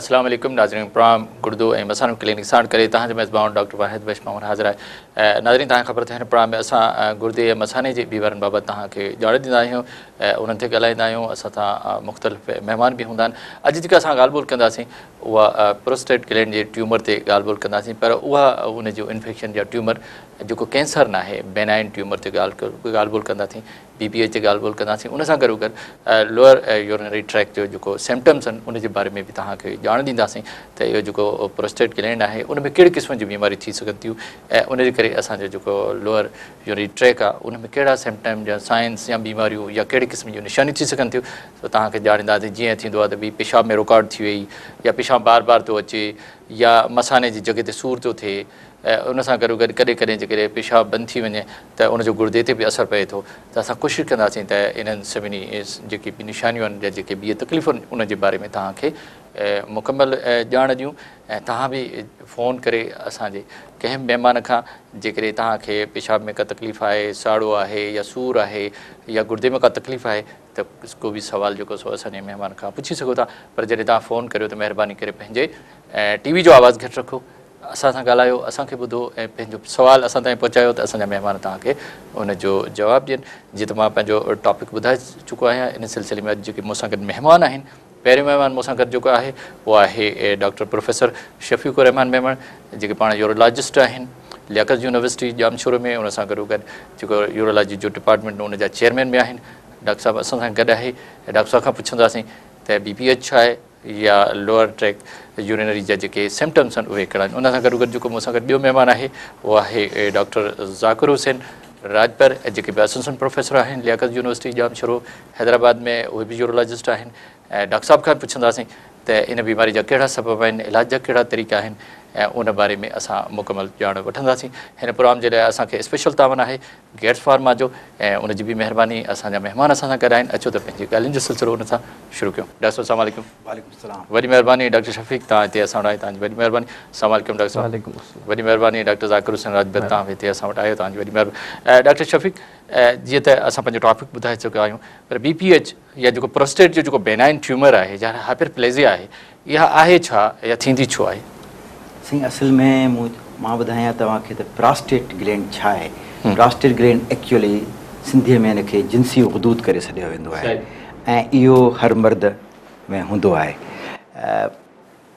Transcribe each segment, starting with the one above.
اسلام عليڪم ناظرين پروگرام گڙدو ۽ مثانو ڪلينڪ ساڻ ڪري توهان جو ميزبان ڊاڪٽر واحد بخش مامون حاضر آهي. ناظرين توهان کي خبر ته هن پروگرام ۾ اسان گڙدي ۽ مثاني جي بيمارين بابت توهان کي ڄاڻ ڏيندا آهيون ۽ انهن تي ڳالهائيندا آهيون. اسان سان مختلف مهمان به هوندا آهن. اڄ جيڪا اسان ڳالهه ٻولهه ڪنداسين اها پروسٽيٽ گلينڊ جي ٽيومر تي ڳالهه ٻولهه ڪنداسين، پر اها ان جو انفيڪشن يا ٽيومر جيڪو ڪينسر ناهي، بينائن ٽيومر تي ڳالهه ٻولهه ڪنداسين، بي پي ايڇ تي ڳالهه ٻولهه ڪنداسين. ان سان گڏوگڏ لوئر يورنري ٽريڪ جو جيڪو سمپٽمس آهن ان جي باري ۾ به توهان کي ڄاڻ ڏينداسين ته اهو جيڪو پروسٽيٽ گلينڊ آهي ان ۾ ڪهڙي قسم جون بيماريون ٿي سگهن ٿيون ۽ ان جي ڪري اسان جو جيڪو لوئر يورنري ٽريڪ آهي ان ۾ ڪهڙا سمپٽم يا سائنس يا بيماريون يا ڪهڙي قسم جون نشانيون ٿي سگهن ٿيون. ته توهان کي ڄاڻ ڏينداسين. جيئن ٿيندو آهي ته ڀئي پيشاب ۾ رڪاوٽ ٿي وئي يا پيشاب بار بار ٿو اچي يا مثاني جي جڳهه تي سور ٿو ٿئي ۽ ان سان گڏوگڏ ڪڏهن ڪڏهن جيڪڏهن پيشاب بند ٿي وڃي ته ان جو گردي تي به اثر پئي ٿو. ته اسان ڪوشش ڪنداسين ته انهن سڀني جيڪي به نشانيون آهن يا جيڪي به تڪليفون آهن ان جي باري ۾ توهان کي مڪمل ڄاڻ ڏيون. ۽ توهان به فون ڪري اسان جي ڪنهن به مهمان کان جيڪڏهن توهان کي پيشاب ۾ ڪا تڪليف آهي، ساڙو آهي يا سور آهي يا گردي ۾ ڪا تڪليف آهي ته ڪو به سوال جيڪو سو اسان جي مهمان کان پڇي سگهو ٿا. پر جڏهن توهان فون ڪريو ته مهرباني ڪري پنهنجي ٽي وي جو آواز گهٽ رکو، اسان سان ڳالهايو، اسان کي ٻڌو ۽ پنهنجو سوال اسان تائين پهچايو ته اسان جا مهمان توهان کي ان جو جواب ڏين. جيئن ته مان پنهنجو ٽاپڪ ٻڌائي چڪو آهيان، ان سلسلي ۾ اڄ جيڪي مون سان گڏ مهمان آهن، پهريون مهمان مون سان گڏ جيڪو آهي اهو آهي ڊاڪٽر پروفيسر شفيق الرحمان ميمڻ، جيڪي پاڻ يورولاجسٽ آهن، لياقت يونيورسٽي ڄامشورو ۾ ان سان گڏوگڏ جيڪو يورولاجي جو ڊپارٽمينٽ ان جا چيئرمين به آهن. ڊاڪٽر صاحب اسان سان گڏ آهي. ڊاڪٽر صاحب کان پڇنداسين ته بي پي ايڇ ڇا آهي يا لوئر ٽريڪ يورينري جا جيڪي سمپٽمس آهن اهي ڪهڙا آهن. ان سان گڏوگڏ جيڪو مون سان گڏ ٻيو مهمان آهي اهو آهي ڊاڪٽر ذاڪر حسين راڄپر، جيڪي به اسسٽنٽ پروفيسر آهن لياقت يونيورسٽي ڄامشورو حيدرآباد ۾ اهي به يورولاجسٽ آهن. ۽ ڊاڪٽر صاحب کان پڇنداسين ته ان بيماري جا ڪهڙا سبب آهن، علاج جا ڪهڙا طريقا آهن ۽ ان باري ۾ اسان مڪمل ڄاڻ وٺنداسين. هن پروگرام جي لاء اسان کي اسپيشل تعاون آهي گيٽس فارما جو ۽ ان جي به مهرباني. اسان جا مهمان اسان سان گڏ آهن، اچو ته پنهنجي ڳالهين جو سلسلو ان سان شروع ڪيون. ڊاڪٽر صاحب السلام عليڪم. وعليڪم السلام. وڏي مهرباني ڊاڪٽر شفيق توهان هتي اسان وٽ آيا، توهان جي وڏي مهرباني. السلام عليڪم ڊاڪٽر صاحب. وعليڪم السلام. وڏي مهرباني ڊاڪٽر ذاڪر حسين راڄپر توهان به هتي اسان وٽ آيو، توهان جي وڏي مهرباني. ڊاڪٽر شفيق جيئن ته اسان پنهنجو ٽاپڪ ٻڌائي چڪا آهيون، پر بي پي ايڇ يا جيڪو پروسٽيٽ جو جيڪو بينائن ٽيومر آهي يا هائپرپليزيا آهي، اها آهي ڇا يا ٿيندي ڇو آهي؟ سائين اصل ۾ مون مان ٻڌايان توهان کي ته پراسٽيٽ گلينڊ ڇا آهي. پراسٽيٽ گلينڊ ايڪچوئلي سنڌيء ۾ ان کي جنسي غدود ڪري سڏيو ويندو آهي ۽ اهو هر مرد ۾ هوندو آهي.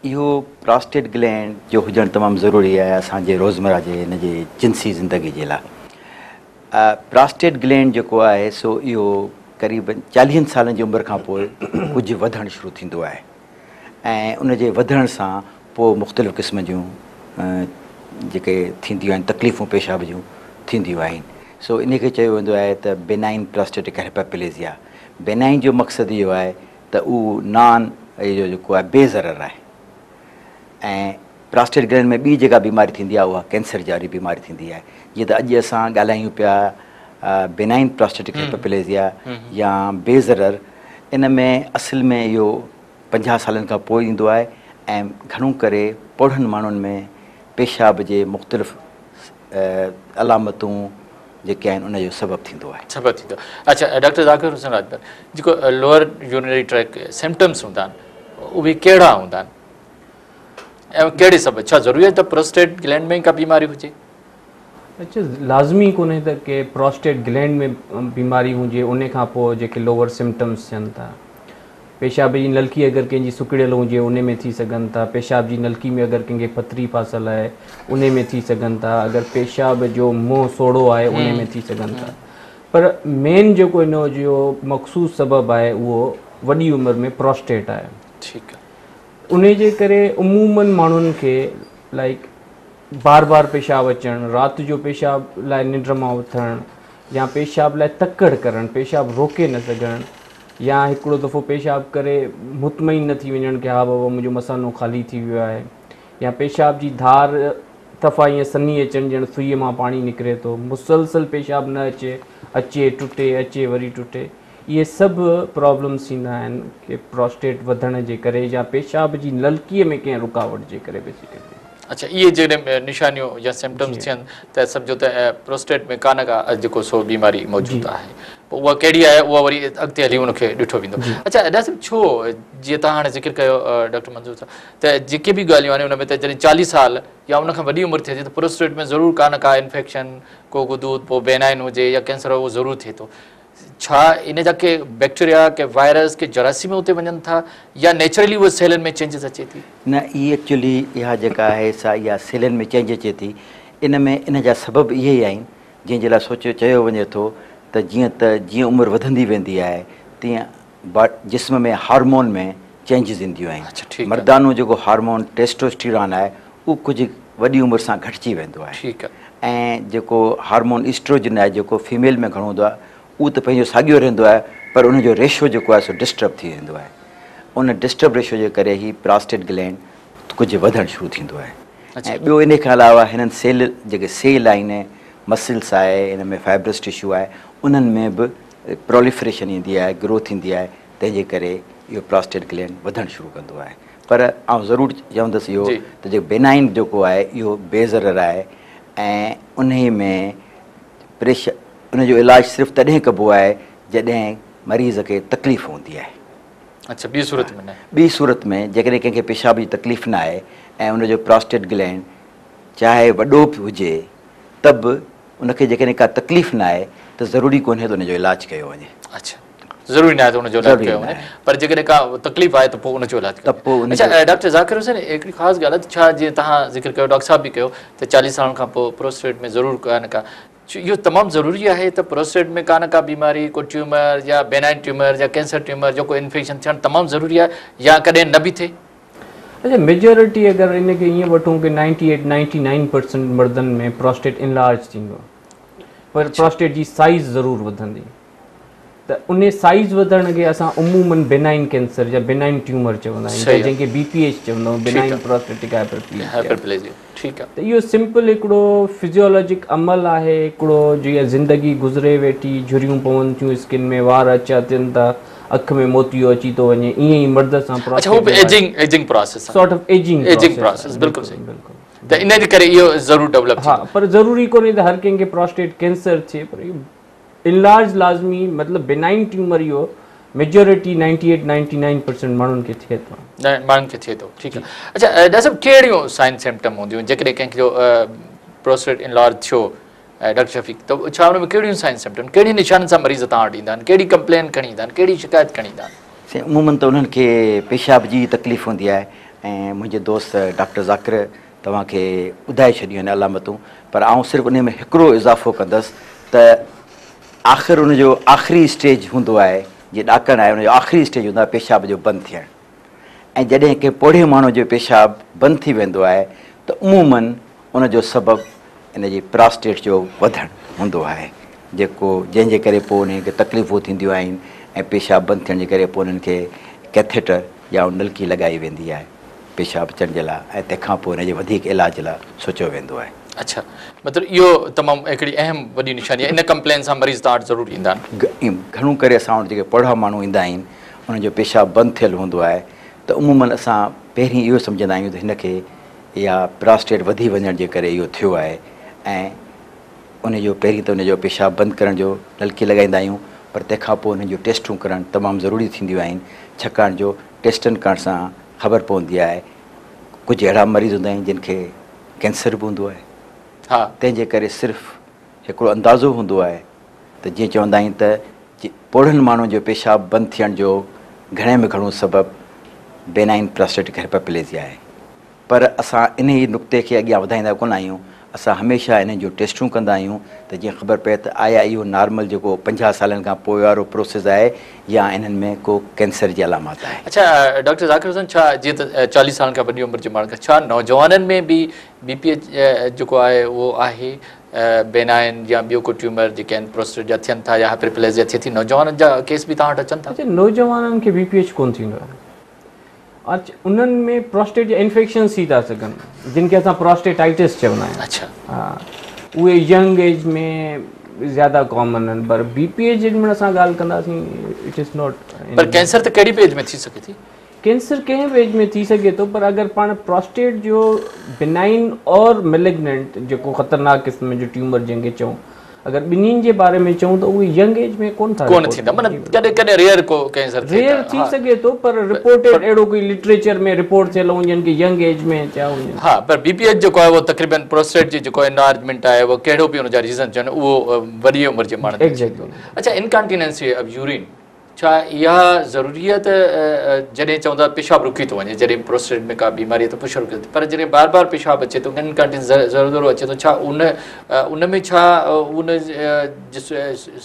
اهو پراسٽيٽ گلينڊ جو هجڻ تمام ضروري آهي اسان جي روزمره جي هن جي جنسي زندگي جي لاء. پراسٽيٽ گلينڊ جيڪو آهي سو اهو قريبن چاليهن سالن جي عمر کان پوء ڪجهه وڌڻ شروع ٿيندو آهي ۽ ان جي وڌڻ سان پوء مختلف قسم جون جيڪي ٿينديون آهن تڪليفون پيشاب جون ٿينديون آهن. سو ان کي چيو ويندو آهي ته بينائن پراسٽيٽڪ هائپرپليزيا. بينائن جو مقصد اهو آهي ته اهو نان اهو جيڪو آهي بي ضرر آهي ۽ پراسٽيٽ گلينڊ ۾ ٻي جيڪا بيماري ٿيندي آهي اها ڪينسر جاري بيماري ٿيندي آهي. جيئن ته اڄ اسان ڳالهايون پيا بينائن پراسٽيٽڪ هائپرپليزيا يا بي ضرر، ان ۾ اصل ۾ اهو 50 سالن کان پوء ايندو آهي ۽ گهڻو ڪري پوڙهن ماڻهن ۾ پيشاب جي مختلف علامتون جيڪي آهن ان جو سبب ٿيندو آهي. سبب ٿيندو آهي. اڇا ڊاڪٽر ذاڪر حسين راڄپر، جيڪو لوئر يورينري ٽريڪ سمپٽمس هوندا آهن اهي ڪهڙا هوندا آهن ۽ ڪهڙي سبب؟ ڇا ضروري آهي ته پروسٽيٽ گلينڊ ۾ ڪا بيماري هجي؟ اڇا لازمي ڪونهي ته ڪي پروسٽيٽ گلينڊ ۾ بيماري هجي ان کان پوء جيڪي لوئر سمپٽمس ٿين ٿا. پيشاب جي نلڪي اگر ڪنهن جي سڪڙيل هجي ان ۾ ٿي سگهن ٿا، پيشاب جي نلڪي ۾ اگر ڪنهن کي پٿري ڦاسل آهي ان ۾ ٿي سگهن ٿا، اگر پيشاب جو منهن سوڙهو آهي ان ۾ ٿي سگهن ٿا. پر مين جيڪو ان جو مخصوص سبب آهي اهو وڏي عمر ۾ پروسٽيٽ آهي. ٺيڪ آهي. انهي جي ڪري عموماً ماڻهن کي لائيڪ بار بار پيشاب اچڻ، رات جو پيشاب لاء ننڊ مان اٿڻ يا پيشاب لاء تڪڙ ڪرڻ، پيشاب روڪي نه سگهڻ يا هڪڙو دفعو پيشاب ڪري مطمئن نه ٿي وڃڻ ڪي ها بابا منهنجو مثانو خالي ٿي ويو آهي يا پيشاب جي ڌار صفا ائين سنهي اچڻ ڄڻ سئي مان پاڻي نڪري ٿو، مسلسل پيشاب نه اچي، اچي ٽٽي اچي وري ٽٽي، اهي سڀ پرابلمس ٿيندا آهن ڪي پروسٽيٽ وڌڻ جي ڪري يا پيشاب جي نلڪي ۾ ڪنهن رڪاوٽ جي ڪري بيسيڪلي. اڇا اهي جيڪڏهن نشانيون يا سمپٽمز ٿين ته سمجهو ته پروسٽيٽ ۾ ڪا نه ڪا جيڪو سو بيماري موجود آهي پوء اها ڪهڙي آهي اها وري اڳتي هلي ان کي ڏٺو ويندو. اڇا ڊاڪٽر صاحب ڇو جيئن توهان هاڻي ذڪر ڪيو ڊاڪٽر منظور صاحب ته جيڪي به ڳالهيون آهن ان ۾ ته جڏهن چاليهه سال يا ان کان وڏي عمر ٿئي ٿي ته پروسٽيٽ ۾ ضرور ڪا نه ڪا انفيڪشن ڪو غدود پوء بينائن هجي يا ڪينسر اهو ضرور ٿئي ٿو ڇا ان جا ڪي بيڪٽيريا ڪي وائرس ڪي جراثيم اتي وڃن ٿا يا نيچرلي اهي سيلن ۾ چينجز اچي ٿي؟ نه اهي ايڪچولي اها جيڪا آهي سا اها سيلن ۾ چينج اچي ٿي ان ۾ ان جا سبب اهي ئي آهن جنهن جي لاء سوچيو چيو وڃي ٿو ته جيئن ته جيئن عمر وڌندي ويندي آهي تيئن جسم ۾ هارمون ۾ چينجز اينديون آهن مردانو جيڪو هارمون ٽيسٽوسٽيران آهي اهو ڪجهه وڏي عمر سان گهٽجي ويندو آهي ۽ جيڪو هارمون ايسٽروجن آهي جيڪو فيميل ۾ گهڻو هوندو آهي اهو ته پنهنجو ساڳيو رهندو آهي پر ان جو ريشو جيڪو آهي سو ڊسٽرب ٿي ويندو آهي ان ڊسٽرب ريشو جي ڪري هي پراسٽيٽ گلينڊ ڪجهه وڌڻ شروع ٿيندو آهي ۽ ٻيو ان کان علاوه هنن سيل جيڪي سيل آهن مسلس آهي ان ۾ فائبرس ٽشو آهي انهن ۾ به پروليفريشن ايندي آهي گروٿ ايندي آهي تنهن جي ڪري اهو پراسٽيٽ گلينڊ وڌڻ شروع ڪندو آهي پر آئون ضرور چوندس اهو ته جيڪو بينائن جيڪو آهي اهو بي ضرر آهي ۽ انهي ۾ پريشر ان جو علاج صرف تڏهن ڪبو آهي جڏهن مريض کي تڪليف هوندي آهي. اڇا ٻي صورت ۾ نه. ٻي صورت ۾ جيڪڏهن ڪنهن کي پيشاب جي تڪليف نه آهي ۽ ان جو پراسٽيٽ گلينڊ چاهي وڏو به هجي ته به ان کي جيڪڏهن ڪا تڪليف نه آهي ته ضروري ڪونهي ته ان جو علاج ڪيو وڃي. اڇا ضروري ناهي ته ان جو علاج ڪيو وڃي پر جيڪڏهن ڪا تڪليف آهي ته پوء ان جو علاج ڪيو وڃي. اڇا ڊاڪٽر ذاڪر حسين هڪڙي خاص ڳالهه آهي ته ڇا جيئن توهان ذڪر ڪيو ڊاڪٽر صاحب به ڪيو ته چاليهه سالن کان پوء پروسٽيٽ ۾ ضرور ڪا نه ڪا اهو تمام ضروري آهي ته پروسٽيٽ ۾ ڪا نه ڪا بيماري ڪو ٽيومر يا بينائن ٽيومر يا ڪينسر ٽيومر جو ڪو انفيڪشن ٿيڻ تمام ضروري آهي يا ڪڏهن نه به ٿئي؟ اڇا ميجورٽي اگر ان کي ائين وٺون ڪي ninety eight ninety nine percent مردن ۾ پروسٽيٽ انلارج ٿيندو پر پروسٽيٽ جي سائيز ضرور وڌندي ته ان سائيز وڌڻ کي اسان عمومن بينائن ڪينسر يا بينائن ٽيومر چوندا آهيون جنهن کي بي پي ايڇ چوندا آهيون بينائن پروسٽيٽڪ هائپرپليزيا ٺيڪ آهي ته اهو سمپل هڪڙو فزيولوجڪ عمل آهي هڪڙو جيئن زندگي گذري ويٺي جهريون پون ٿيون اسڪن ۾ وار اڇا ٿين ٿا اک ۾ موتيو اچي ٿو وڃي ائين ئي مرد سان اڇا هو به ageing ageing process sort of ageing ageing process بلڪل صحيح بلڪل ته ان جي ڪري اهو ضرور ڊولپ ٿيندو ها پر ضروري ڪونهي ته هر ڪنهن کي پروسٽيٽ ڪينسر ٿئي پر اهو انلارج لازمي مطلب بينائن ٽيومر اهو ميجورٽي 98 99% ماڻهن کي ٿئي ٿو. ماڻهن کي ٿئي ٿو ٺيڪ آهي اڇا ڊاڪٽر صاحب ڪهڙيون سائن سمپٽم هونديون جيڪڏهن ڪنهن جو پروسٽيٽ انلارج ٿيو ڊاڪٽر شفيق ته ڇا ان ۾ ڪهڙيون سائن سمپٽم ڪهڙي نشانن سان مريض توهان وٽ ايندا آهن ڪهڙي ڪمپلين کڻي ايندا آهن ڪهڙي شڪايت کڻي ايندا آهن؟ سائين عمومن ته انهن کي پيشاب جي تڪليف هوندي آهي ۽ منهنجي دوست ڊاڪٽر ذاڪر توهان کي ٻڌائي ڇڏيون آهن علامتون پر آئون صرف انهي ۾ هڪڙو اضافو ڪندس ته آخر ان جو آخري اسٽيج هوندو آهي جيئن ڏاڪڻ آهي ان جو آخري اسٽيج هوندو آهي پيشاب جو بند ٿيڻ ۽ جڏهن ڪنهن پوڙهي ماڻهو جو پيشاب بند ٿي ويندو آهي ته عموماً ان جو سبب ان جي پراسٽيٽ جو وڌڻ هوندو آهي جيڪو جنهن جي ڪري پوء انهن کي تڪليفون ٿينديون آهن ۽ پيشاب بند ٿيڻ جي ڪري پوء انهن کي ڪيٿيٽر يا نلڪي لڳائي ويندي آهي پيشاب اچڻ جي لاء ۽ تنهن کان پوء ان جي وڌيڪ علاج لاء سوچيو ويندو آهي. اڇا مطلب اهو تمام هڪڙي اهم وڏي نشاني آهي ان ڪمپلين سان مريض توهان وٽ ضرور ايندا آهن. گهڻو ڪري اسان وٽ جيڪي پوڙها ماڻهو ايندا آهن انهن جو پيشاب بند ٿيل هوندو آهي ته عموماً اسان پهرين اهو سمجهندا آهيون ته هن کي اها پراسٽيٽ وڌي وڃڻ جي ڪري اهو ٿيو آهي ۽ ان جو پهرين ته ان جو پيشاب بند ڪرڻ جو نلڪي لڳائيندا آهيون پر تنهن کان پوء انهن جون ٽيسٽون ڪرڻ تمام ضروري ٿينديون آهن ڇاڪاڻ جو ٽيسٽن ڪرڻ سان خبر پوندي آهي ڪجهه اهڙا مريض هوندا آهن جن کي ڪينسر به هوندو آهي ها تنهن جي ڪري صرف هڪڙو اندازو هوندو آهي ته جيئن چوندا آهن ته پوڙهن ماڻهن جو پيشاب بند ٿيڻ جو گهڻي ۾ گهڻو سبب بينائن پراسٽيٽڪ هائپرپليزيا آهي پر اسان انهي نقطي کي اڳيان وڌائيندا ڪونه آهيون، اسان هميشه انهن جون ٽيسٽون ڪندا آهيون ته جيئن خبر پئي ته آيا اهو نارمل جيڪو 50 سالن کان پوء وارو پروسيس آهي يا انهن ۾ ڪو ڪينسر جي علامات آهي. اڇا ڊاڪٽر ذاڪر حسين ڇا جيئن ته 40 سالن کان وڏي عمر جي ماڻهن کان ڇا نوجوانن ۾ به بي پي ايڇ جيڪو آهي اهو آهي بينائن يا ٻيو ڪو ٽيومر جيڪي آهن پروسٽيٽ جا ٿين ٿا يا هائپرپليزيا ٿئي ٿي نوجوانن جا ڪيس به توهان وٽ اچن ٿا؟ اڇا نوجوانن کي بي پي ايڇ ڪونه ٿيندو آهي. انهن ۾ پروسٽيٽ جا انفيڪشنز ٿي ٿا سگهن جن کي اسان پروسٽيٽائٽس چوندا آهيون. اڇا. ها اهي ينگ ايج ۾ زياده ڪامن آهن پر بي پي ايڇ جيڏي مهل اسان ڳالهه ڪنداسين it is not. Per cancer ته ڪهڙي به ايج ۾ ٿي سگهي ٿي. ڪينسر ڪنهن به ايج ۾ ٿي سگهي ٿو، پر اگر پاڻ پراسٽيٽ جو بنائن اور ميلگننٽ جيڪو خطرناڪ قسم جو ٽيومر جنهن کي چئون، اگر ٻنهين جي باري ۾ چئون ته اهي ينگ ايج ۾ ڪونه ٿا ڪونه ٿيندا، معنيٰ ڪڏهن ڪڏهن ريئر ڪو ڪينسر ريئر ٿي سگهي ٿو، پر رپورٽيڊ اهڙو ڪوئي لٽريچر ۾ رپورٽ ٿيل هجن ڪي ينگ ايج ۾ ٿيا هجن. ها، پر بي پي ايڇ جيڪو آهي اهو تقريبن پروسٽيٽ جي جيڪو انلارجمينٽ آهي اهو ڪهڙو به ان جا ريزن ٿين اهو وڏي عمر جي ماڻهن ۾ ٿيندو. اڇا، انڪانٽيننسي آف يورين، ڇا اها ضروري آهي ته جڏهن چون ٿا پيشاب رڪي ٿو وڃي، جڏهن پروسٽيٽ ۾ ڪا بيماري آهي ته پيشاب رڪي ٿو، پر جڏهن بار بار پيشاب اچي ٿو، انڪانٽيننس ذرو ذرو اچي ٿو، ڇا ان ان ۾ ڇا ان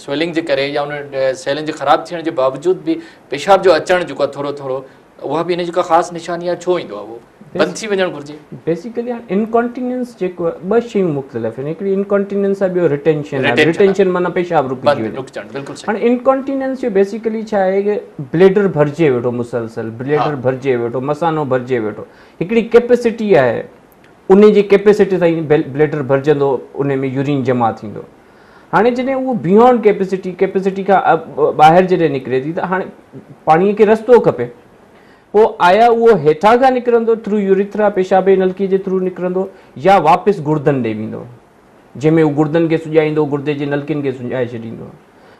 سويلنگ جي ڪري يا ان سيلن جي خراب ٿيڻ جي باوجود به پيشاب جو اچڻ جيڪو آهي ٿورو ٿورو، اها به ان جي ڪا خاص نشاني آهي؟ ڇو ايندو آهي؟ اهو بند ٿي وڃڻ گهرجي. بيسيڪلي هاڻي انڪانٽيننس جيڪو آهي، ٻه شيون مختلف آهن، هڪڙي انڪانٽيننس آهي، ٻيو ريٽينشن آهي. ريٽينشن معنيٰ پيشاب رڪجي وڃي. رڪجڻ، بلڪل صحيح. هاڻي انڪانٽيننس جو بيسيڪلي ڇا آهي ڪي بليڊر ڀرجي ويٺو، مسلسل بليڊر ڀرجي ويٺو، مثانو ڀرجي ويٺو، هڪڙي ڪيپيسٽي آهي، ان جي ڪيپيسٽي تائين بليڊر ڀرجندو، ان ۾ يورين جمع ٿيندو. هاڻي جڏهن اهو بيونڊ ڪيپيسٽي، ڪيپيسٽي کان ٻاهر جڏهن نڪري ٿي ته هاڻي پاڻي کي رستو کپي، پوء آيا اهو هيٺان کان نڪرندو ٿرو يوريٿرا، پيشاب جي نلڪي جي ٿرو نڪرندو، يا واپس گردن ڏي ويندو، جنهن ۾ هو گردن کي سڄائيندو، گردي جي نلڪين کي سڄائي ڇڏيندو.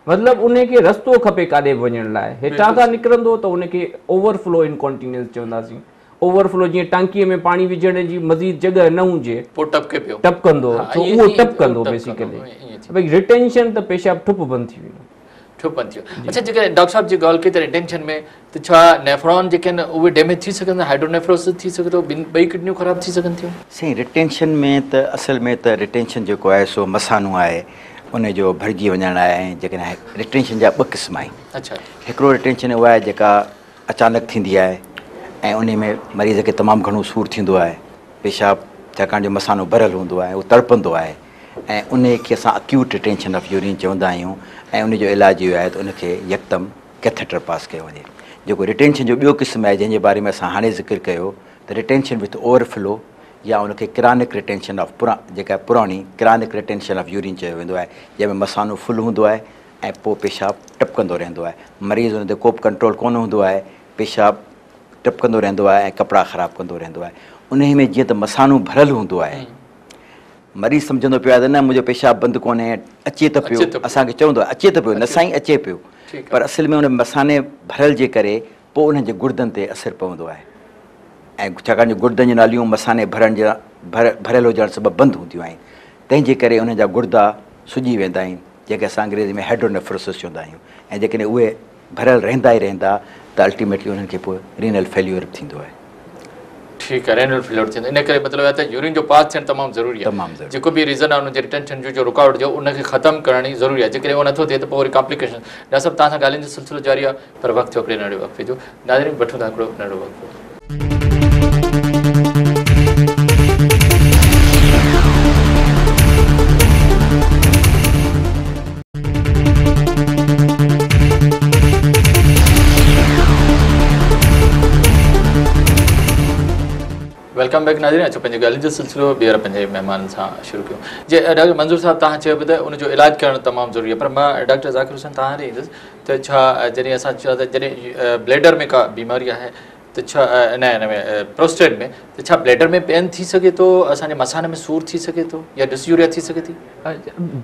مطلب ان کي رستو کپي ڪاڏي به وڃڻ لاء. هيٺان کان نڪرندو ته ان کي اوور فلو انڪانٽيننس چونداسين. اوور فلو جيئن ٽانڪيء ۾ پاڻي وجهڻ جي مزيد جڳهه نه هجي، پوء ٽپڪي پيو، ٽپڪندو، سو اهو ٽپڪندو بيسيڪلي. ڀئي ريٽينشن ته پيشاب ٺپ بند ٿي ويندو. ٺپ بند ٿي ويو. اڇا، جيڪڏهن ڊاڪٽر صاحب جي ڳالهه ڪئي ته ريٽينشن ۾ ته ڇا نيفرون جيڪي آهن اهي ڊيميج ٿي سگهن ٿا، هائيڊرونيفروسس ٿي سگهي ٿو، ٻن ٻئي ڪڊنيون خراب ٿي سگهن ٿيون؟ سائين ريٽينشن ۾ ته اصل ۾ ته ريٽينشن جيڪو آهي سو مثانو آهي ان جو ڀرجي وڃڻ آهي ۽ جيڪڏهن ريٽينشن جا ٻه قسم آهن. هڪڙو ريٽينشن اها آهي جيڪا اچانڪ ٿيندي آهي ۽ انهي ۾ مريض کي تمام گهڻو سور ٿيندو آهي، پيشاب ڇاڪاڻ جو مثانو ڀريل هوندو آهي اهو تڙپندو آهي ۽ انهي کي اسان اڪيوٽ ريٽينشن آف يورين چوندا آهيون ۽ ان جو علاج اهو آهي ته ان کي يڪدم ڪيٿيٽر پاس ڪيو وڃي. جيڪو ريٽينشن جو ٻيو قسم آهي جنهن جي باري ۾ اسان هاڻي ذڪر ڪيو ته ريٽينشن وٿ اوور فلو يا ان کي ڪرانڪ ريٽينشن آف جيڪا پراڻي ڪرانڪ ريٽينشن آف يورين چيو ويندو آهي جنهن ۾ مثانو فل هوندو آهي ۽ پوء پيشاب ٽپڪندو رهندو آهي. مريض ان تي ڪو به ڪنٽرول ڪونه هوندو آهي، پيشاب ٽپڪندو رهندو آهي ۽ ڪپڙا خراب ڪندو رهندو آهي. انهي ۾ جيئن ته مثانو ڀريل هوندو آهي، مريض سمجهندو پيو آهي ته نه منهنجو پيشاب بند ڪونهي، اچي ته پيو، اسان کي چوندو آهي اچي ته پيو، نه سائين اچي پيو، پر اصل ۾ ان مثاني ڀريل جي ڪري پوء انهن جي گردن تي اثر پوندو آهي ۽ ڇاڪاڻ جو گردن جون ناليون مثاني ڀرڻ جي ڀريل هجڻ سبب بند هونديون آهن، تنهن جي ڪري انهن جا گردا سڄي ويندا آهن. جنهن کي اسان انگريزي ۾ هائيڊرونيفروسس چوندا آهيون ۽ جيڪڏهن اهي ڀريل رهندا ئي رهندا ته الٽيميٽلي انهن کي پوء رينل فيليور به ٿيندو آهي. ٺيڪ آهي، رينل فيليور ٿيندو، ان ڪري مطلب آهي ته يورين جو پاس ٿيڻ تمام ضروري آهي، تمام ضروري، جيڪو به ريزن آهي ان جي ريٽينشن جو جو رڪاوٽ جو ان کي ختم ڪرڻ ئي ضروري آهي، جيڪڏهن اهو نٿو ٿئي ته پوء وري ڪامپليڪيشن. ڊاڪٽر صاحب توهان سان ڳالهين جو سلسلو جاري آهي پر وقت ٿيو هڪڙي ننڍڙي وقفي جو، ناظرين وٺون ٿا هڪڙو ننڍڙو وقفو. Welcome back ناظرين، اچو پنهنجي ڳالهين جو سلسلو ٻيهر پنهنجي مهمانن سان شروع ڪيون. جي ڊاڪٽر منظور صاحب توهان چيو پئي ته ان جو علاج ڪرڻ تمام ضروري آهي، پر مان ڊاڪٽر ذاڪر حسين توهان ڏي ايندس ته ڇا جڏهن اسان چيو ته جڏهن بليڊر ۾ ڪا بيماري آهي ته ڇا نه ان ۾ پروسٽيٽ ۾ ته ڇا بليڊر ۾ پين ٿي سگهي ٿو، اسان جي مثاني ۾ سور ٿي سگهي ٿو يا ڊسيوريا ٿي سگهي ٿي؟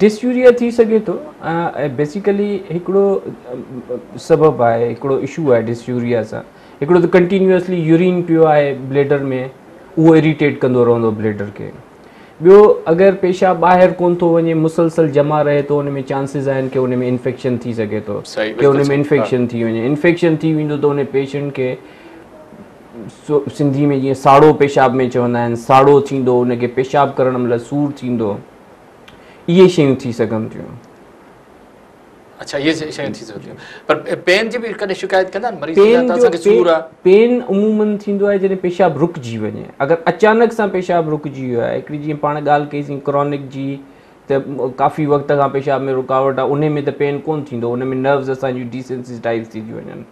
ڊسيوريا ٿي سگهي ٿو. بيسيڪلي هڪڙو سبب آهي، هڪڙو اشو آهي ڊسيوريا سان، هڪڙو ته ڪنٽينيوسلي يورين پيو آهي بليڊر ۾ اهو اريٽيٽ ڪندو رهندو بليڊر کي. ٻيو اگر پيشاب ٻاهر ڪون ٿو وڃي مسلسل جمع رهي ٿو ان ۾ چانسز آهن ڪي ان ۾ انفيڪشن ٿي سگهي ٿو ڪي ان ۾ انفيڪشن ٿي وڃي. انفيڪشن ٿي ويندو ته ان پيشنٽ کي سنڌي ۾ جيئن ساڙو پيشاب ۾ چوندا آهن ساڙو ٿيندو، ان کي پيشاب ڪرڻ مهل سور ٿيندو، اهي شيون ٿي سگهن ٿيون. اڇا اهي شيون ٿي سگهن ٿيون. پر پين جي به ڪڏهن شڪايت ڪندا آهن مريض ته اسان کي سور آهي؟ پين عمومن ٿيندو آهي جڏهن پيشاب رڪجي وڃي. اگر اچانڪ سان پيشاب رڪجي ويو آهي، هڪڙي جيئن پاڻ ڳالهه ڪئي سين ڪرونڪ جي ته ڪافي وقت کان پيشاب ۾ رڪاوٽ آهي، انهي ۾ ته پين ڪونه ٿيندو، ان ۾ نروز اسان جون ڊيسينسيٽائز ٿي ٿيون وڃن.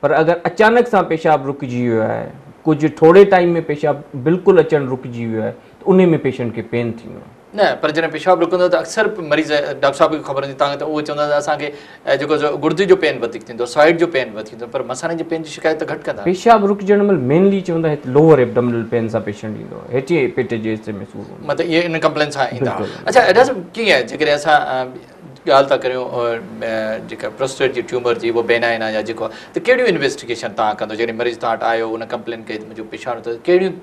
پر اگر اچانڪ سان پيشاب رڪجي ويو آهي، ڪجهه ٿوري ٽائيم ۾ پيشاب بلڪل اچڻ رڪجي ويو آهي ته انهي ۾ پيشنٽ کي پين ٿيندو. نه پر جڏهن پيشاب رڪندو ته اڪثر مريض ڊاڪٽر صاحب کي خبر هوندي توهان کي ته اهو چوندا ته اسان کي جيڪو سو گردي جو پين وڌيڪ ٿيندو سائيڊ جو پين وڌيڪ ٿيندو پر مثاني جي پين جي شڪايت ته گهٽ ڪندا. پيشاب رڪجڻ مهل مينلي چوندا هت لوئر ايبڊومنل پين سان پيشنٽ ايندو آهي هيٺين پيٽ جي حصي ۾ سور هوندو. مطلب اهي ان ڪمپلين سان ايندا. اڇا ڊاڪٽر صاحب ڪيئن آهي جيڪڏهن اسان ڳالهه ٿا ڪريون جيڪا پروسٽيٽ جي ٽيومر جي اهو بينائن آهي يا جيڪو آهي ته ڪهڙيون انويسٽيگيشن توهان ڪندو جيڪڏهن مريض توهان وٽ آيو ان ڪمپلين ڪئي ته منهنجو پيشاب نٿو ڪهڙيون